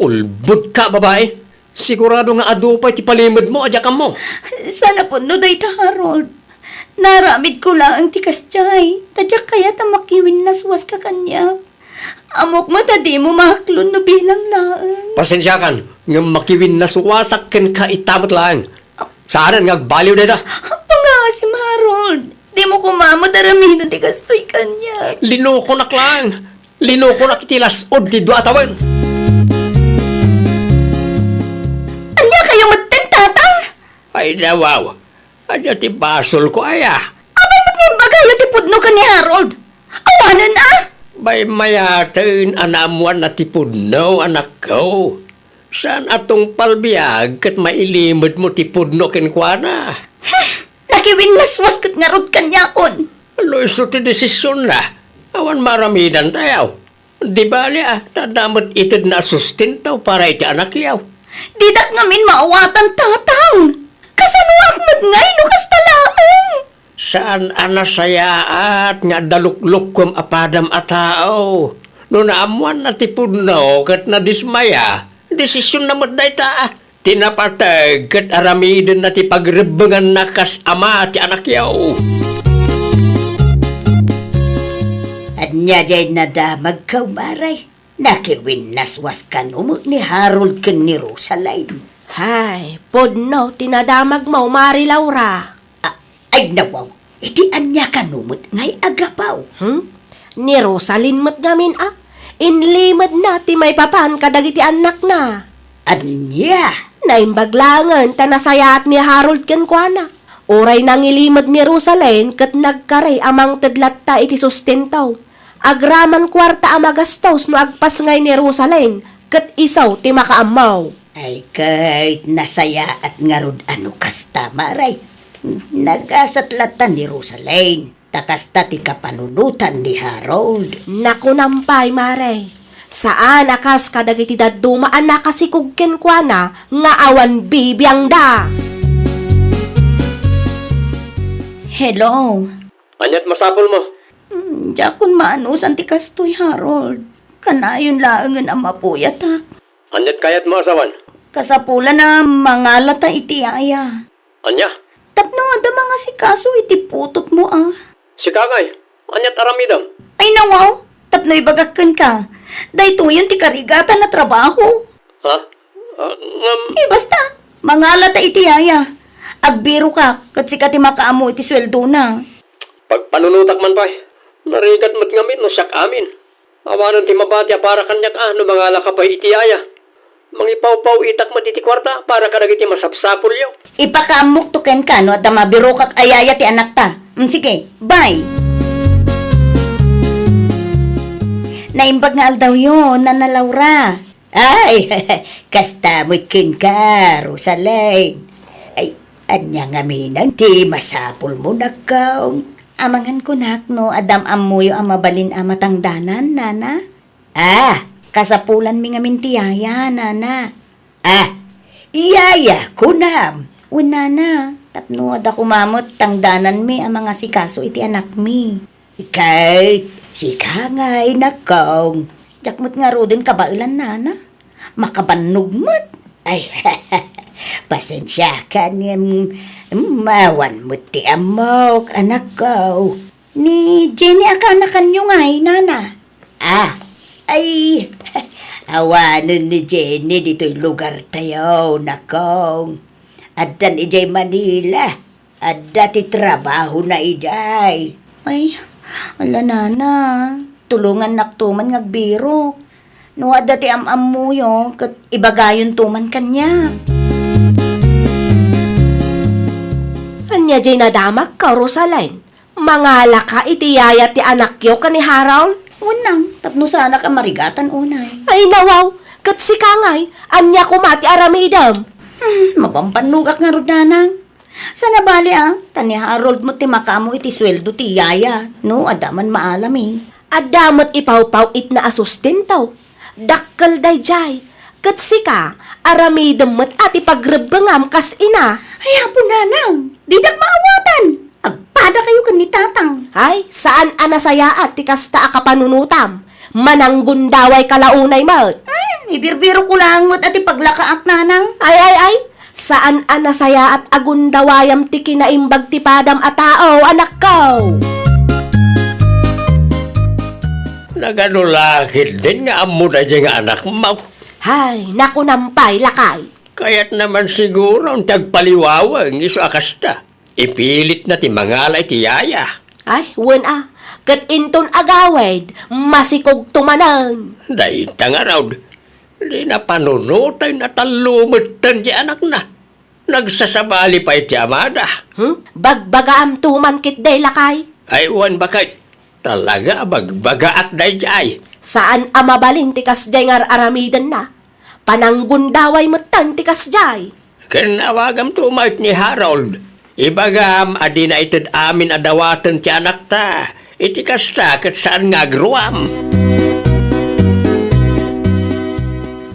Ulbodka, babai. Sigurado nga adu pay ti palimedmo a diak ammo. Saan a pudno dayta, Harold. Naaramidko laeng ti kasdiay, ta diak kayat a makiwinnaswaska kaniak. Ammok met a dimo maaklon no bilang laeng. Pasensiakan, ngem makiwinnaswasak kenka ita met laeng. Saanen nga agbaliw dayta? Pangaasim, Harold. Dimo koma met aramiden ti kastoy kaniak. Linokonak laeng. Linokonak iti las-od ti dua a tawen. Ania kayo metten, Tatang? Ay, nawaw. Ania ti basolko aya? Apay met nga imbagayo ti pudno ken ni Harold? Awanen a! Maymayaten a naammoanna ti pudno, anakko. Saan a tungpal biag ket mailimedmo ti pudno kenkuana. Nakiwinnaswas ket ngarud kaniakon. No isu ti desisionna, awan maaramidantayo. Di bali a, ta adda met itedna a sustento para iti anakyo. Didak ngamin maawatan, Tatang. Kasanoak met ngay no kasta laeng? Saan a nasayaat nga adda luklukkom a padam a tao. No naammoanna ti pudno ket nadismaya, desisionna met dayta. Ti napateg ket aramidenna ti pagrebbenganna kas ama ti anakyo. Ania diay nadamagko, Mare? Nakiwinnaswas kano met ni Harold ken ni Rosaline? Hay, pudno ti nadamagmo, Mare Laura. A-, ay, nawaw, iti ania kano met ngay a gapu? Hmm? Ni Rosaline met ngamin a, inlimedna ti maipapan kadagiti annakna. Ania? Naimbag laengen ta nasayaat ni Harold kenkuana. Uray nangilimed ni Rosaline ket nagkarey a mangted latta iti sustento. Agraman kuarta a magastos no agpasngay ni Rosaline ket isu ti makaammo. Ay ket nasayaat ngarud a no kasta, Mare. Nagasat latta ni Rosaline, ta kasta ti kapanunotan ni Harold. Nakunam pay, Mare. Saan a kas kadagiti dadduma a nakasikog kenkuana nga awan bibiangda. Hello. Aniat masapulmo? Hmm, diakon maanusan ti kastoy, Harold. Kanayon laengen a mapuyatak. Aniat kayatmo a sawen? Kasapulan a mangalata iti yaya. Ania? Tapno adda mangasikaso iti putotmo a. Sika ngay, aniat aramidem? Ay nawaw, tapno ibagak kenka, daytoyen ti karigatan a trabaho. Ha? Ah, ngem. Eh, basta, mangalata iti yaya. Agbirokak, ket sika ti makaammo iti sueldona. Pag- Panunotak man pay. Narigat met ngamin no siak amin. Awanen ti mabati a para kaniak a no mangalaka pay iti yaya. Mangipawpaw-itak met iti kuarta para kadagiti masapsapulyo. Ipakaammokto kenka no adda mabirokak a yaya ti anakta. Mm, sige, bye. Naimbag nga aldawyo, Nana Laura. Ay, kasta met kenka, Rosaline. Ay, ania ngamin ti masapulmo, nakkaw? Amangan kunak no adda am-ammoyo a mabalin a matangdanan, Nana? Ah, kasapulanmi ngamin ti yaya, Nana. Ah, yaya, kunam. Wen, Nana, tapno adda koma met tangdananmi a mangasikaso iti anakmi. Ket sika ngay, nakkaw. Diak met ngaruden kabaelan, Nana. Makabannog met. Ay, pasensiakan ngem, mm, awan met ti ammok, anakko. Ni Jenny a kaanakanyo ngay, Nana? Ah, ay, awanen ni Jenny ditoy lugartayo, nakko. Addan idiay Manila. Adda ti trabahona idiay. Ay, ala, Nana, tulongannakto man nga agbirok. No adda ti am-ammoyo, ket ibagayonto man kaniak. Ania diay nadamakka, Rosaline? Mangalaka iti yaya ti anakyo ken ni Harold? Unang, tapno saanak a marigatan unay. Ay, nawaw, ket sika ngay, ania koma ti aramidem? Hmm, mabambannogak ngarud, Nanang. Saan a bali a, ta ni Harold met ti makaammo iti sueldo ti yaya, no adda man maalami. Adda met ipawpaw-itna a sustento. Dakkel daydiay. Ket sika, aramidem met a ti pagrebbengam kas ina. Ay, Apo Nanang, didak maawatan. Agpadakayo ken ni Tatang. Ay, saan a nasayaat ti kasta a kapanunotam. Mananggundawayka la unay met. Hmm, ibirbirokko laeng met a ti paglakaak, Nanang. Ay, ay, ay. Saan a nasayaat a gundawayam ti kinaimbag ti padam a tao, anakko. Nagano la ketdin nga ammo daydiay nga anakmo? Hay, nakunam pay, lakay. Kayatna man siguro ti agpaliwaweng isu a kasta. Ipilitna ti mangala iti yaya. Ay, wen a. Ket inton agawid, masikogto manen. Dayta ngarud, dina panunotay, natallo metten ti anakna. Nagsasabali pay ti amada. Hmm? Bagbagaamto man ketdi, lakay. Ay, wen baket. Talaga a bagbagaak daydiay. Saan a mabalin ti kasdiay nga ar-aramidenna. Pananggundaway metten ti kasdiay. Ken awagamto met ni Harold. Ibagam a dina ited amin a dawaten ti anakta. Iti kasta, ket saan nga agruam.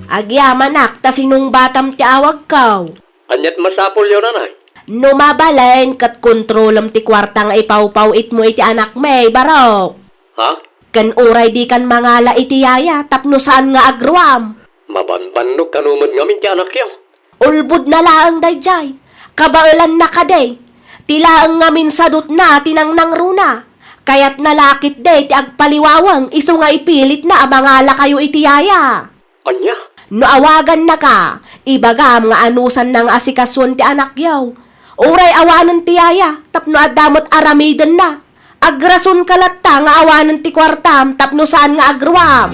Agyamanak ta sinungbatam ti awagko. Aniat masapulyo, nanay? No mabalin, ket kontrolem ti kuarta nga ipawpaw-itmo iti anakmi, barok. Ha? Ken uray dikan mangala iti yaya tapno saan nga agruam. Mabanbannog kano met ngamin ti anakyo. Ulbodna laeng daydiay. Kabaelanna kadi. Ti laeng ngamin sadutna ti nangnangruna. Kayatna la ketdi ti agpaliwaweng isu nga ipilitna a mangalakayo iti yaya. Ania? No awagannaka, ibagam nga anusanna nga asikasuen ti anakyo. Uray awanen ti yaya, tapno adda met aramidenna. Agrasonka latta nga awanen ti kuartam tapno saan nga agruam.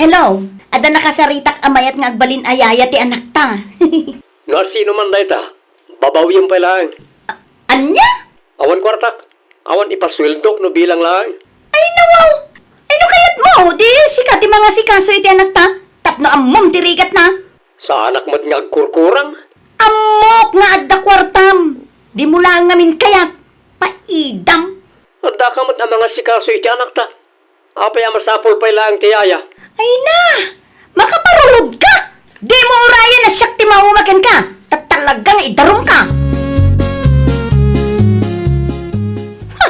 Hello, adda nakasaritak a mayat nga agbalin a yaya ti anakta. No asino man dayta, babawiam pay laeng. A-, ania? Awan kuartak. Awan ipasueldok no bilang laeng. Ay, nawaw! Ay, no kayatmo, di sika ti mangasikaso iti anakta, tapno ammom ti rigatna. Saanak met nga agkurkurang. Ammok nga adda kuartam. Dimo laeng ngamin kayat. Paidam. Addaka met a mangasikaso iti anakta. Apay a masapul pay laeng ti yaya? Ay na! Makaparurodka! Dimo urayen a siak ti mauma kenka, ta talaga nga idarumka! Ha!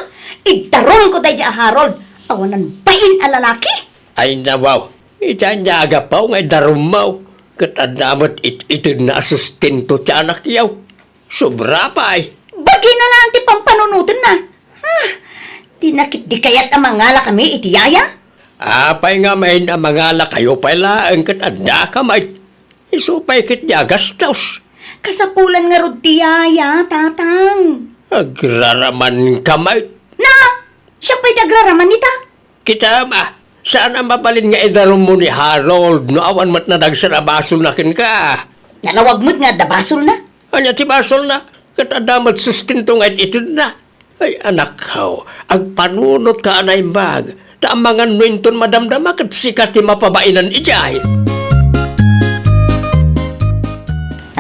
Idarumko daydiay a Harold! Awanan bain a lalaki! Ay, nawaw! Ita ania a gapu nga idarummo, ket adda met it-itedna a sustento ti anakyo. Sobra pay. Bagina laeng ti pampanunotenna. Ah, dina ketdi kayat a mangalakami iti yaya? Apay ngamin a mangalakayo pay laeng ket addaka met? Isu pay ketdi a gastos. Kasapulan ngarud ti yaya, Tatang. Agraraman ka met. Na! Siak pay ti agraraman ita? Kitaem a, saan a mabalin nga idarummo ni Harold no awan met nadagser a basolna kenka. Nanawag met nga adda basolna. Ania ti basolna? Ket adda met sustento nga it-itedna. Ay, anakko, agpanunotka a naimbag, ta amangan no inton madamdama ket sika ti mapabainan idiay.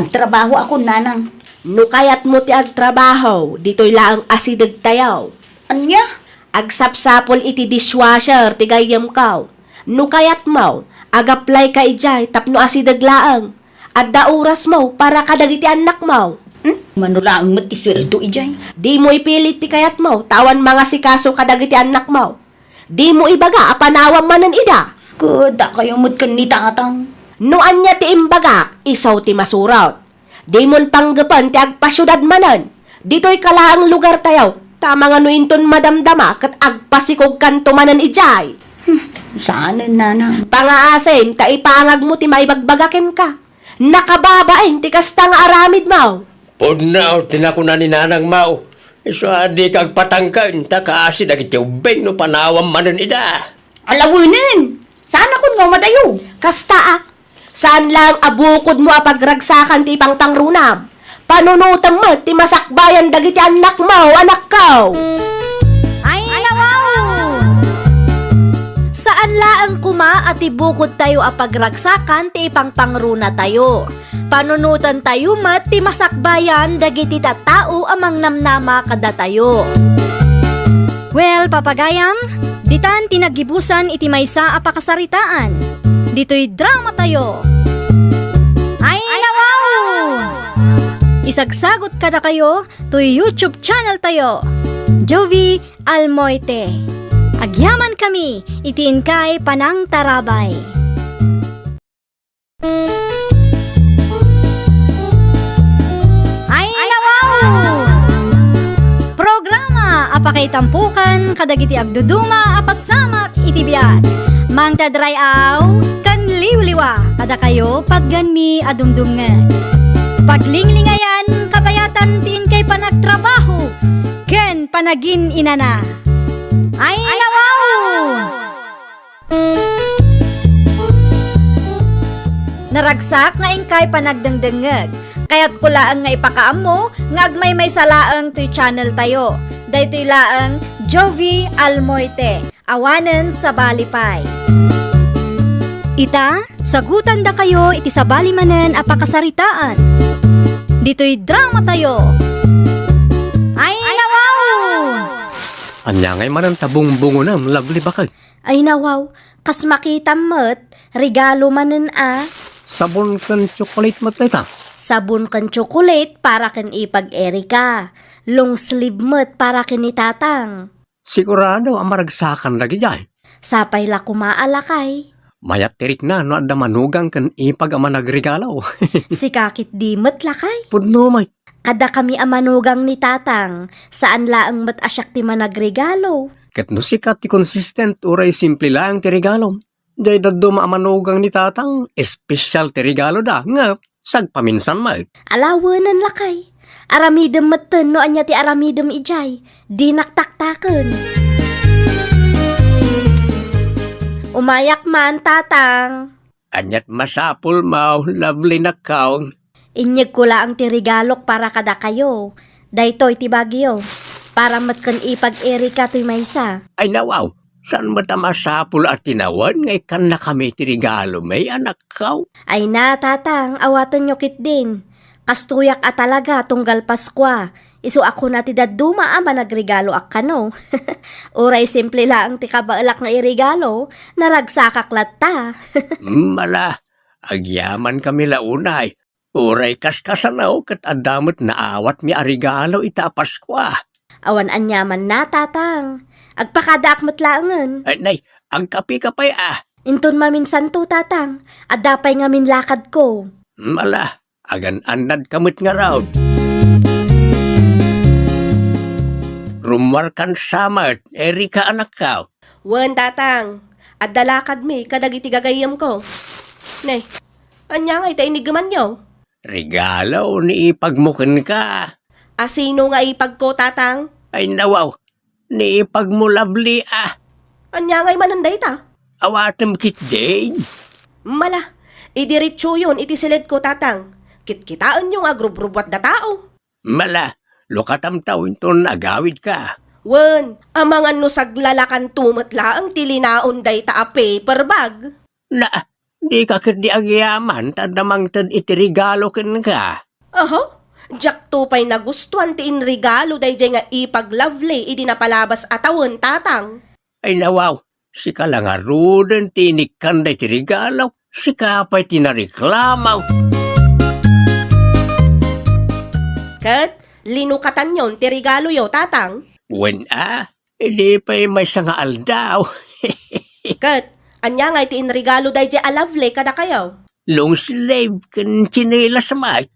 Agtrabahoakon, nanang. No kayatmo ti agtrabaho, ditoy laeng asidegtayo. Ania? Agsapsapul iti dishwasher ti gayyemko. No kayatmo, agaplayka idiay tapno asideg laeng. Adda orasmo para kadagiti annakmo. Hmm? Mano laeng met ti sueldo idiay? Dimo ipilit ti kayatmo, ta awan mangasikaso kadagiti annakmo. Dimo ibaga a panawam manen ida. Ket dakayo met ken ni tatang. No ania ti imbagak, isu ti masurot. Dimon panggepen ti agpasiudad manen. Ditoyka laeng lugartayo, ta amangan no inton madamdama ket agpasikogkanto manen idiay. Hmm, saanen, nanang. Pangaasim ta ipangagmo ti maibagbagak kenka. Nakababain ti kasta nga aramidmo. Pudno ti nakuna ni nanangmo. Isu a dika agpatangken ta kaasi dagiti ubbing no panawam manen ida. Alawenen! Saanakon nga umadayo? Kasta a, saan laeng a bukodmo a pagragsakan ti ipangpangrunam. Panunotem met ti masakbayan dagiti annakmo, anakko. Ay, nawaw! Saan laeng koma a ti bukodtayo a pagragsakan ti ipangpangrunatayo. Panunotantayo met ti masakbayan dagiti tattao a mangnamnama kadatayo. Well, papagayam, ditan ti naggibusan iti maysa a pakasaritaan. Ditoy dramatayo. Ay, nawaw! Isagsagot kadakayo toy YouTube channel tayo, Jovi Almoite. Agyamankami iti inkay panangtarabay. Ay, nawaw! Programa a pakaitampokan kadagiti agduduma a pasamak iti biag. Mangted ray-aw ken liwliwa kadakayo patgenmi a dumdumngeg. Paglinglingayan kabayatan ti inkay panagtrabaho ken panagin-inana. Ay, nawaw! Naragsak nga inkay panagdengdengngeg. Kayatko laeng nga ipakaammo nga agmaymaysa laeng toy channel tayo. Daytoy laeng Jovi Almoite, awanen sabali pay. Ita, sagutandakayo iti sabali manen a pakasaritaan. Ditoy dramatayo. Ay, nawaw! Ania ngay manen ta bungbungonem, Lovely, baket? Ay nawaw, kas makitam met, regalo manen a. Sabon ken tsokolate met dayta. Sabon ken tsokolate para ken ipag Erika. Long sleeve met para ken ni Tatang. Sigurado a maragsakan dagijay. Sapay la koma a lakay. Mayat ti rikna no adda manugang ken ipag a managregalo. Sika ketdi met lakay. Pudno met. Kaddakami a manugang ni Tatang, saan laeng met a siak ti managregalo. Ket no sika ti consistent, uray simple laeng ti regalom, jay dadduma a manugang ni Tatang, espesyal ti regaloda, nga sagpaminsan met. Alawenen lakay. Aramidem metten no ania ti aramidem idiay. Dinak taktaken. Umayak man, Tatang. Aniat masapulmo, Lovely, nakkaw? Inyegko laeng ti regalok para kadakayo. Daytoy ti bagyo. Para met ken ipag Erika toy maysa. Ay, nawaw, saan met a masapul a tinawen nga ikkannakami ti regalo, may anakko? Ay na, Tatang, awatenyo ketdin. Kastoyak a talaga tunggal Paskua. Isu a kuna ti dadduma a managregaloak kano. Uray simple laeng ti kabaelak nga iregalo, naragsakak latta. Mm, ala, agyamankami la unay. Uray kaskasano ket adda met naawatmi a regalo ita a Paskua. Awan aniamanna, Tatang. Agpakadaak met laengen. Ay, nay, agkapika pay a. Inton maminsanto, Tatang. Adda pay ngamin lakadko. Mm, ala, agan-annadka met ngarud. Rummuarkan sa met, Erika, anakko. Wen, Tatang. Adda lakadmi kadagiti gagayyemko. Ne, ania ngay ta iniggemanyo? Regalo ni ipagmo kenka. A sino nga ipagko, Tatang? Ay, nawaw. Ni ipagmo, Lovely, a. Ania ngay manen dayta? Awatem ketdin. Mala, idiretsoyon iti siledko, Tatang. Kitkitaenyo nga agrubrubbuatda tao. Mala, lukatam ta inton agawidka. Wen, amangan no saglalakanto met laeng ti linaon dayta a paper bag. Na, dika ketdi agyaman ta adda mangted iti regalo kenka. Aha? Diakto pay nagustuan ti inregalo daydiay nga ipag-Lovely idi napalabas a tawen, Tatang. Ay, nawaw, sika la ngaruden ti inikkan daytoy regalo. Sika pay ti nareklamo. Ket linukatanyon ti regaloyo, Tatang? Wen a, idi pay maysa nga aldaw. Ket ania ngay ti inregalo daydiay a Lovely kadakayo? Long sleeve ken tsinelas met.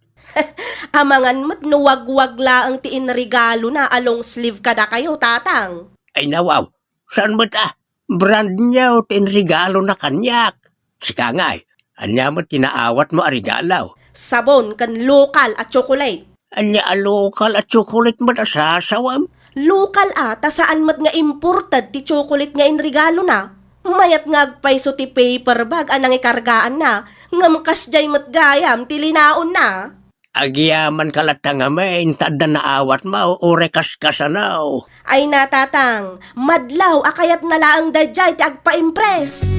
Amangan met no wagwag laeng ti inregalona a long sleeve kadakayo, Tatang. Ay, nawaw, saan met a? Brand new ti inregalona kaniak. Sika ngay, ania met ti naawatmo a regalo? Sabon ken lokal a tsokolate. Ania a lokal a tsokolate met a sasawem? Lokal a, ta saan met nga imported ti tsokolate nga inregalona. Mayat nga agpayso ti paper bag a nangikargaanna, ngem kasdiay met gayam ti linaonna. Agyamanka latta ngamin ta adda naawatmo, uray kaskasano. Ay na, Tatang, madlaw a kayatna laeng daydiay ti agpa-impress.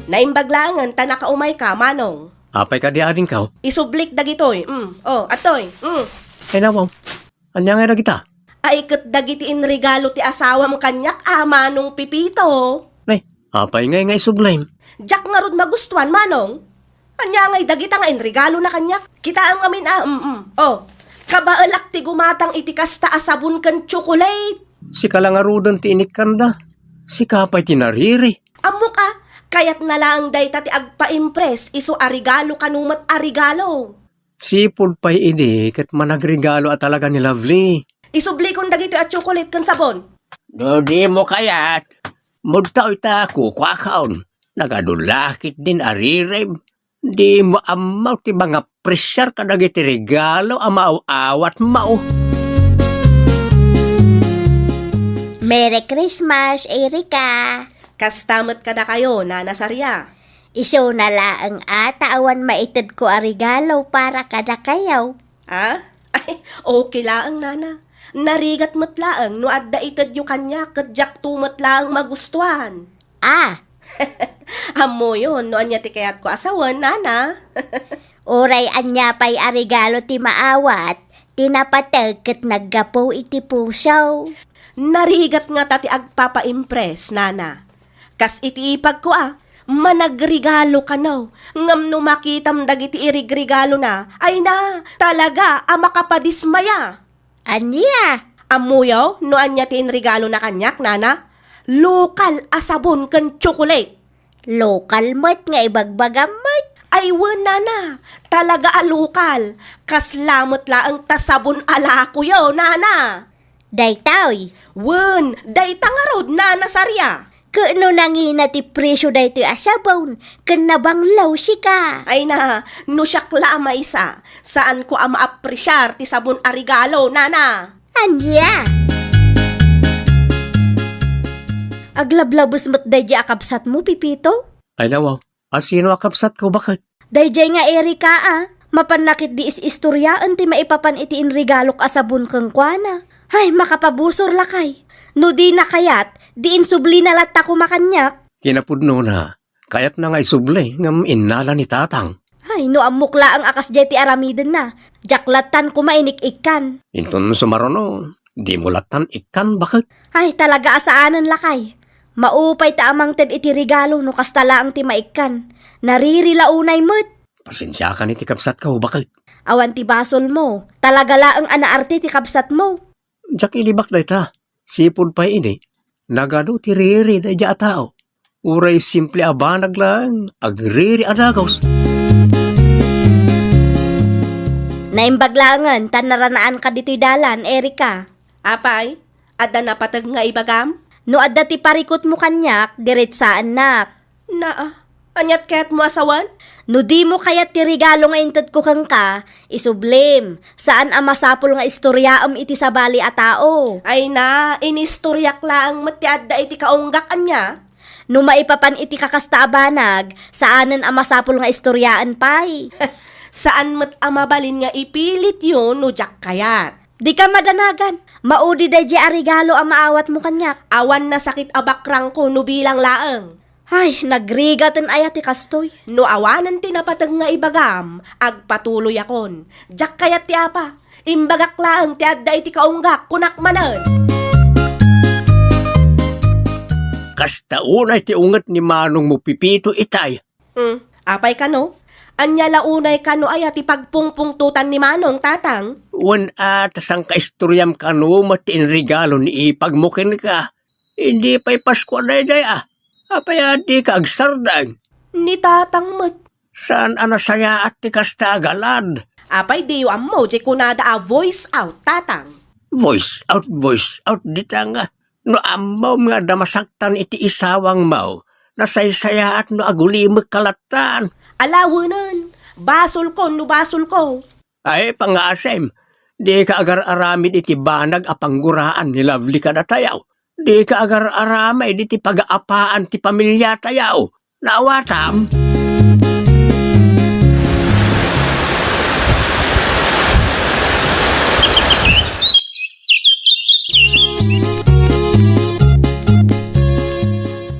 Naimbag laengen ta nakaumayka, Manong. Apay kadi adingko? Isublik dagitoy. Mm. Oh, atoy. Mm. Ay, nawaw. Ania ngay dagita? Ay, ket dagiti inregalo ti asawam kaniak a, Manong Pepito. Nay, apay ngay nga isublim? Diak ngarud magustuan, Manong. Ania ngay dagita nga inregalona kaniak? Kitaem ngamin a, mm, mm. Oh, kabaelak ti gumatang iti kasta a sabon ken tsokolate. Sika la ngaruden ti inikkanda. Sika pay ti nariri. Ammok a, kayatna laeng dayta ti agpa-impress isu a regalo kano met a regalo. Sipud pay idi ket managregalo a talaga ni Lovely. Isublikon dagitoy a tsokolate ken sabon. No dimo kayat, mudto ita kukuakon. Nagadu la ketdin a ririb. Dimo ammo ti mangapresiar kadagiti regalo a maaw-awatmo. Merry Christmas, Erika! Kasta met kadakayo, Nana Saria. Isuna laeng a ta awan maitedko a regalo para kadakayo. Ah? Ay, okay laeng, Nana. Narigat met laeng no adda itedyo kaniak ket diakto met laeng magustuan. Ah! Ammoyon no ania ti kayatko a sawen, Nana. Uray ania pay a regalo ti maawat, ti napateg ket naggapu iti puso. Narigat ngata ti agpapa-impress, Nana. Kas iti ipagko a, managregalo kano, ngem no makitam dagiti irigregalona, ay na, talaga a makapadismaya. Ania? Ammoyo no ania ti inregalona kaniak, Nana? Lokal a sabon ken tsokolate. Lokal met nga ibagbagam met. Ay wen, Nana, talaga a lokal. Kasla met laeng ta sabon a lakoyo, Nana. Daytoy. Wen, dayta ngarud, Nana Saria. Ket no nangina ti presio daytoy a sabon, ken nabanglaw sika. Ay na, no siak la a maysa, saanko a maapresiar ti sabon a regalo, Nana. Ania? Aglablabes met daydiay a kabsatmo, Pepito? Ay, nawaw. A sino a kabsatko, baket? Daydiay nga Erika a, mapanna ketdi is-istoriaen ti maipapan iti inregalok a sabon kenkuana. Ay, makapabusor lakay. No dina kayat, di insublina latta koma kaniak. Kinapudnona, kayatna nga isubli ngem innala ni Tatang. Ay, no ammok laeng a kasdiay ti aramidenna, diak lattan koma inik-ikkan. Inton sumaruno, dimo lattan ikkan, baket? Ay, talaga a saanen lakay. Maupay ta a mangted iti regalo no kasta laeng ti maikkan. Nariri la unay met. Pasensiakan iti kabsatko, baket. Awan ti basolmo. Talaga laeng a naarte ti kabsatmo. Diak ilibak dayta. Sipud pay idi, nagadu ti riri daydiay a tao. Uray simple a banag laeng, agriri a dagus. Naimbag laengen ta naranaanka ditoy dalan, Erika. Apay, adda napateg nga ibagam? No adda ti parikutmo kaniak, diretsaennak. Naa, Aniat kayatmo a sawen? No dimo kayat ti regalo nga intedko kenka, isublim. Saan a masapul nga istoriaem iti sabali a tao. Ay na, inistoriak laeng met ti adda iti kaunggak, ania? No maipapan iti kakasta a banag, saanen a masapul nga istoriaen pay. Saan met a mabalin nga ipilityo no diak kayat. Dika madanagan. Maudi daydiay a regalo a maawatmo kaniak. Awan nasakit a bakrangko no bilang laeng. Ay, nagrigaten aya ti kastoy. No awanen ti napateg nga ibagam, agpatuloyakon. Diak kayat ti apa. Imbagak laeng ti adda iti kaunggak, kunak manen. Kasta unay ti unget ni manongmo Pepito itay. Hmm, apay kano? Ania la unay kano aya ti pagpungpungtotan ni Manong, Tatang? Wen a, ta sangkaistoriam kano met ti inregalo ni ipagmo kenka. Idi pay Paskua daydiay a. Apay a dika agsardeng? Ni Tatang met. Saan a nasayaat ti kasta a galad. Apay diyo ammo, di kunada a voice out, Tatang? Voice out, voice out, dita nga. No ammom nga adda masaktan iti isawangmo, nasaysayaat no agulimekka lattan. Alawenen, basolko no basolko. Ay, pangasem, dika agar-aramid iti banag a pangguraan ni Lovely kadatayo. Dika agar-aramid iti pagaapaan ti pamiliatayo. Naawatam?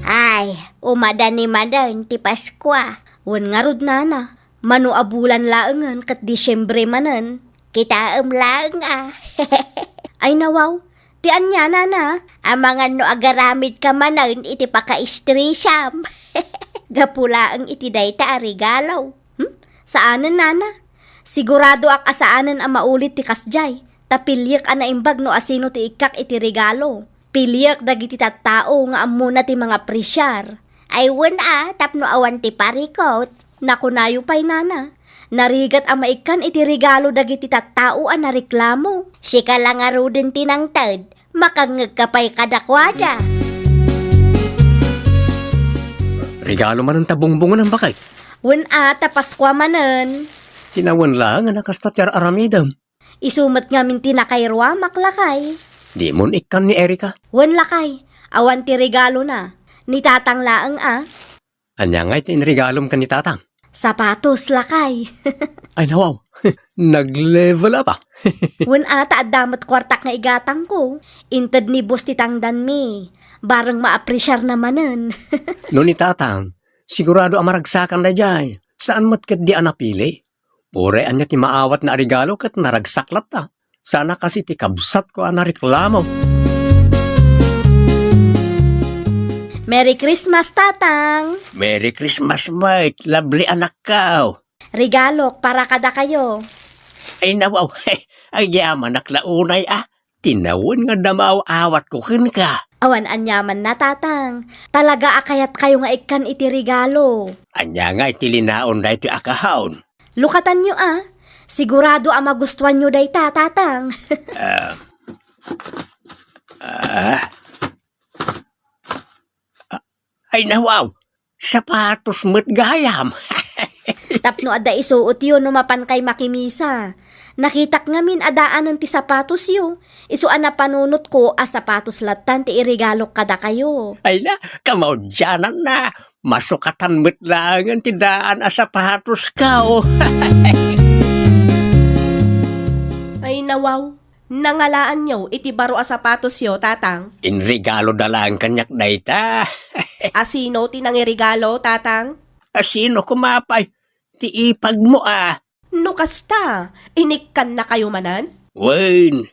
Ay, umadani manen ti Paskua. Wen ngarud, nana, mano a bulan laengen ket Disiembre manen. Kitaem laeng a. Ay, nawaw, ti ania, nana? Amangan no agaramidka manen iti pakaistresam. Gapu laeng iti dayta a regalo. Hmm? Saanen, nana? Siguradoak a saanen a maulit ti kasdiay. Ta piliek a naimbag no asino ti ikkak iti regalo. Piliek dagiti tattao nga ammona ti mangapresiar. Ay wen a, tapno awan ti parikut. Nakunayo pay, nana. Narigat a maikkan iti regalo dagiti tattao a nareklamo. Sika la ngaruden ti nangted, makangngegka pay kadakuada. Regalo manen ta bungbungen, bakay? Wen a, ta Paskua manen. Tinawen laeng a kasta ti ar-aramidem. Isu met ngamin ti nakairuamak, lakay. Dimon ikkan ni Erika? Wen, lakay. Awan ti regalona. Ni Tatang laeng a. Ania ngay ti inregalom ken ni Tatang? Sapatos, lakay. Ay, nawaw. Nag-level up a. Wen a, ta adda met kuartak nga igatangko. Inted ni boss ti tangdanmi. Bareng maapresiarna manen. No ni Tatang, sigurado a maragsakan daydiay. Saan met ketdi a napili. Uray ania ti maawatna a regalo ket naragsak latta. Saan a kas iti kabsatko a nareklamo. Merry Christmas, Tatang! Merry Christmas met, Lovely anakko! Regalok para kadakayo. Ay, nawaw, agyamanak la unay a. Tinawen nga adda maaw-awatko kenka. Awan aniamanna, Tatang. Talaga a kayatkayo nga ikkan iti regalo. Ania nga iti linaon daytoy a kahon? Lukatanyo a. Sigurado a magustuanyo dayta, Tatang. Ah. Ah. Ay, nawaw! Sapatos met gayam! Tapno adda isuotyo no mapankay makimisa. Nakitak ngamin a daanen ti sapatosyo. Isu a napanunotko a sapatos lattan ti iregalok kadakayo. Ay na, kamaudiananna. Masukatan met laengen ti daan a sapatosko. Ay, nawaw. Nangalaanyo iti baro a sapatosyo, Tatang? Inregaloda laeng kaniak dayta. Asino ti nangiregalo, Tatang? Asino koma pay? Ti ipagmo a. No kasta, inikkannakayo manen? Wen,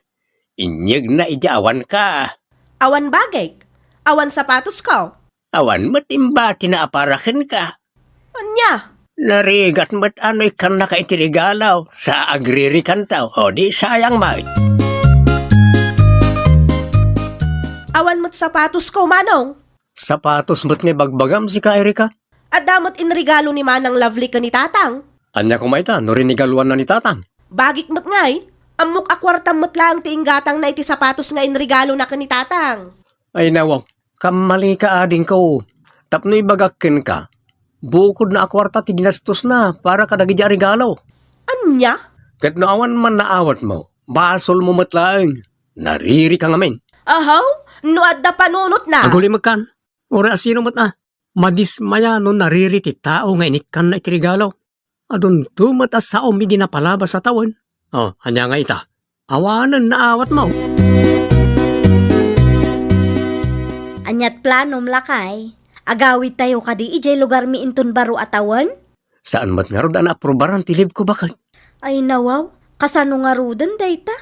inyegna idi awanka. Awan bagik, awan sapatosko. Awan met imbatina a para kenka. Ania? Narigat met a no ikkannaka iti regalo, sa agririkanto, o di sayang met. Awan met sapatosko, Manong. Sapatos met nga ibagbagam, sika, Erika? Adda met inregalo ni Manang Lovely ken ni Tatang. Ania koma ita no rinigaluanna ni Tatang? Bagik met ngay, ammok a kuartam met laeng ti inggatangna iti sapatos nga inregalona ken ni Tatang. Ay, nawaw, kammalika, adingko. Tapno ibagak kenka, Bukodna a kuarta ti ginastosna para kadagiti a regalo. Ania? Ket no awan man naawatmo, basolmo met laeng. Naririka ngamin. Ahaw, no adda panunotna. Agulimekkan. Uray a sino met a, madismaya no nariri ti tao nga inikkanna iti regalo. Adunto met a saom idi napalabas a tawen. O, ania nga ita? Awanen naawatmo. Aniat planom, lakay? Agawidtayo kadi idiay lugarmi inton baro a tawen? Saan met ngarud a naaprubaran ti leave-ko, baket. Ay, nawaw, kasano ngaruden dayta?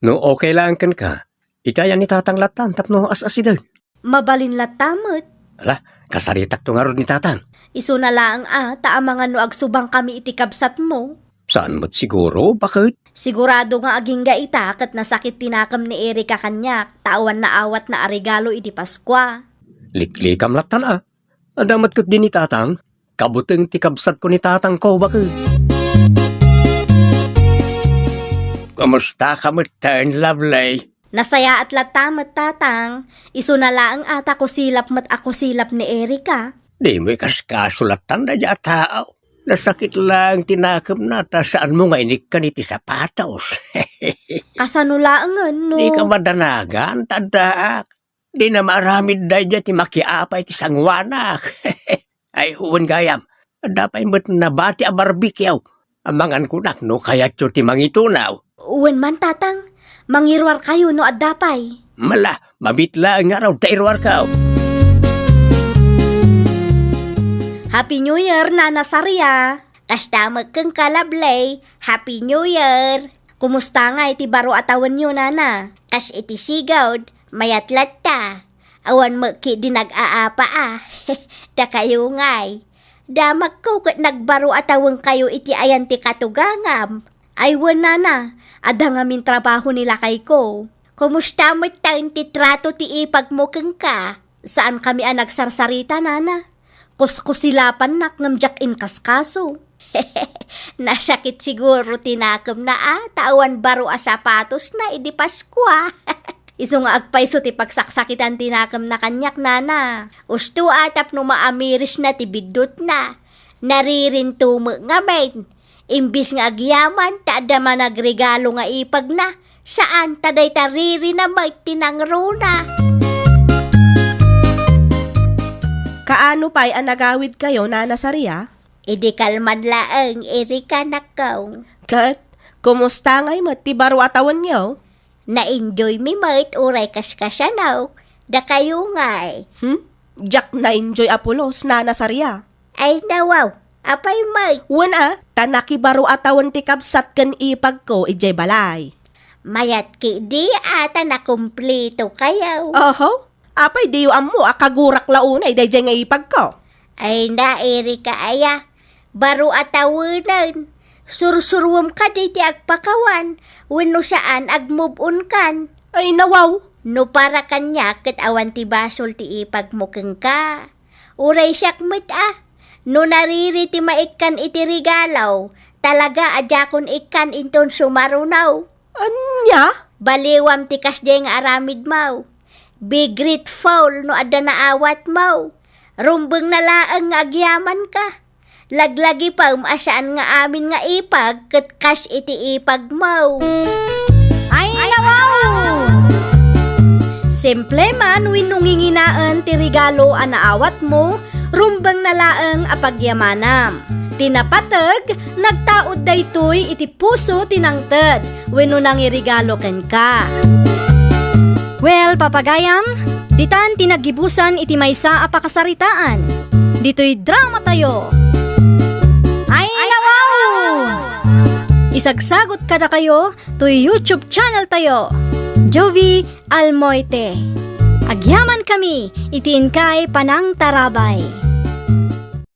No okay laeng kenka, ikayan ni Tatang lattan tapno as-asideg. Mabalin latta met. Ala, kasaritakto ngarud ni Tatang. Isuna laeng a, ta amangan no agsubangkami iti kabsatmo. Saan met siguro, baket? Sigurado nga agingga ita ket nasakit ti nakem ni Erika kaniak, ta awan naawatna a regalo idi Paskua. Liklikam lattan a. Adda met ketdi ni Tatang. Kabuteng ti kabsatko ni Tatangko, baket. Kumustaka metten, Lovely? Nasayaat latta met, Tatang. Isuna laeng a ta kusilap met a kusilap ni Erika. Dimo ikaskaso lattan daydiay a tao. Nasakit laeng ti nakemna ta saanmo nga inikkan iti sapatos. Kasano laengen no? Dika madanagan, ta addaak. Dina maaramid daydiay ti makiapa iti sangoanak. Ay, wen gayam, adda pay met nabati a barbecue. Amangan kunak no kayatyo ti mangitunaw. Wen man, Tatang, mangiruarkayo no adda pay. Mala, mabit laeng ngarud ta iruarkaw. Happy New Year, Nana Saria! Kasta met kenka, Lovely. Happy New Year! Kumusta ngay ti baro a tawenyo, Nana? Kas iti sigud, mayat latta. Awan met ketdi nag-aapa a. Dakayo ngay. Damakko ket nagbaro a tawenkayo iti ayan ti katugangam. Ay wen, Nana, adda ngamin trabaho ni lakayko. Kumusta metten ti trato ti ipagmo kenka? Saankami a nagsarsarita, Nana. Kuskusilapannak ngem diak inkaskaso. Nasakit siguro ti nakemna a ta awan baro a sapatosna idi Paskua. Isu nga agpayso ti pagsaksakitan ti nakemna kaniak, Nana. Usto a tapno maamirisna ti biddutna. Naririnto met ngamin. Imbis nga agyaman ta adda managregalo nga ipagna, saan ta dayta ririna met ti nangruna. Kaano pay a nagawidkayo, Nana Saria? Idi kalman laeng, Erika, nakkaw. Ket, kumusta ngay met ti baro a tawenyo? Na-enjoy mi met uray kaskasano, dakayo ngay. Hmm? Diak na-enjoy a pulos, Nana Saria. Ay, nawaw, apay met? Wen a, ta nakibaro a tawen ti kabsat ken ipagko idiay balay. Mayat ketdi a ta nakumplitokayo. Oho, apay diyo ammo a kagurak la unay daydiay nga ipagko? Ay, na, Erika aya, baro a tawenen. Sursuruem kadi ti agpakawan, wenno saan, agmove on kan. Ay, nawaw. No para kaniak ket awan ti basol ti ipagmo kenka. Uray siak met a, no nariri ti maikkan iti regalo, talaga a diakon ikkan inton sumaruno. Ania? Baliwam ti kasdiay nga aramidmo. Be grateful no adda naawatmo. Rumbengna laeng nga agyamanka. Laglagipem a saan nga amin nga ipag ket kas iti ipagmo. Ay, nawaw! Simple man wenno nginginaen ti regalo a naawatmo, rumbengna laeng a pagyamanam. Ti napateg, nagtaud daytoy iti puso ti nangted wenno nangiregalo kenka. Well, papagayam, ditan ti naggibusan iti maysa a pakasaritaan. Ditoy dramatayo. Ay, nawaw! Isagsagot kadakayo toy YouTube channel tayo, Jovi Almoite. Agyamankami iti inkay panangtarabay.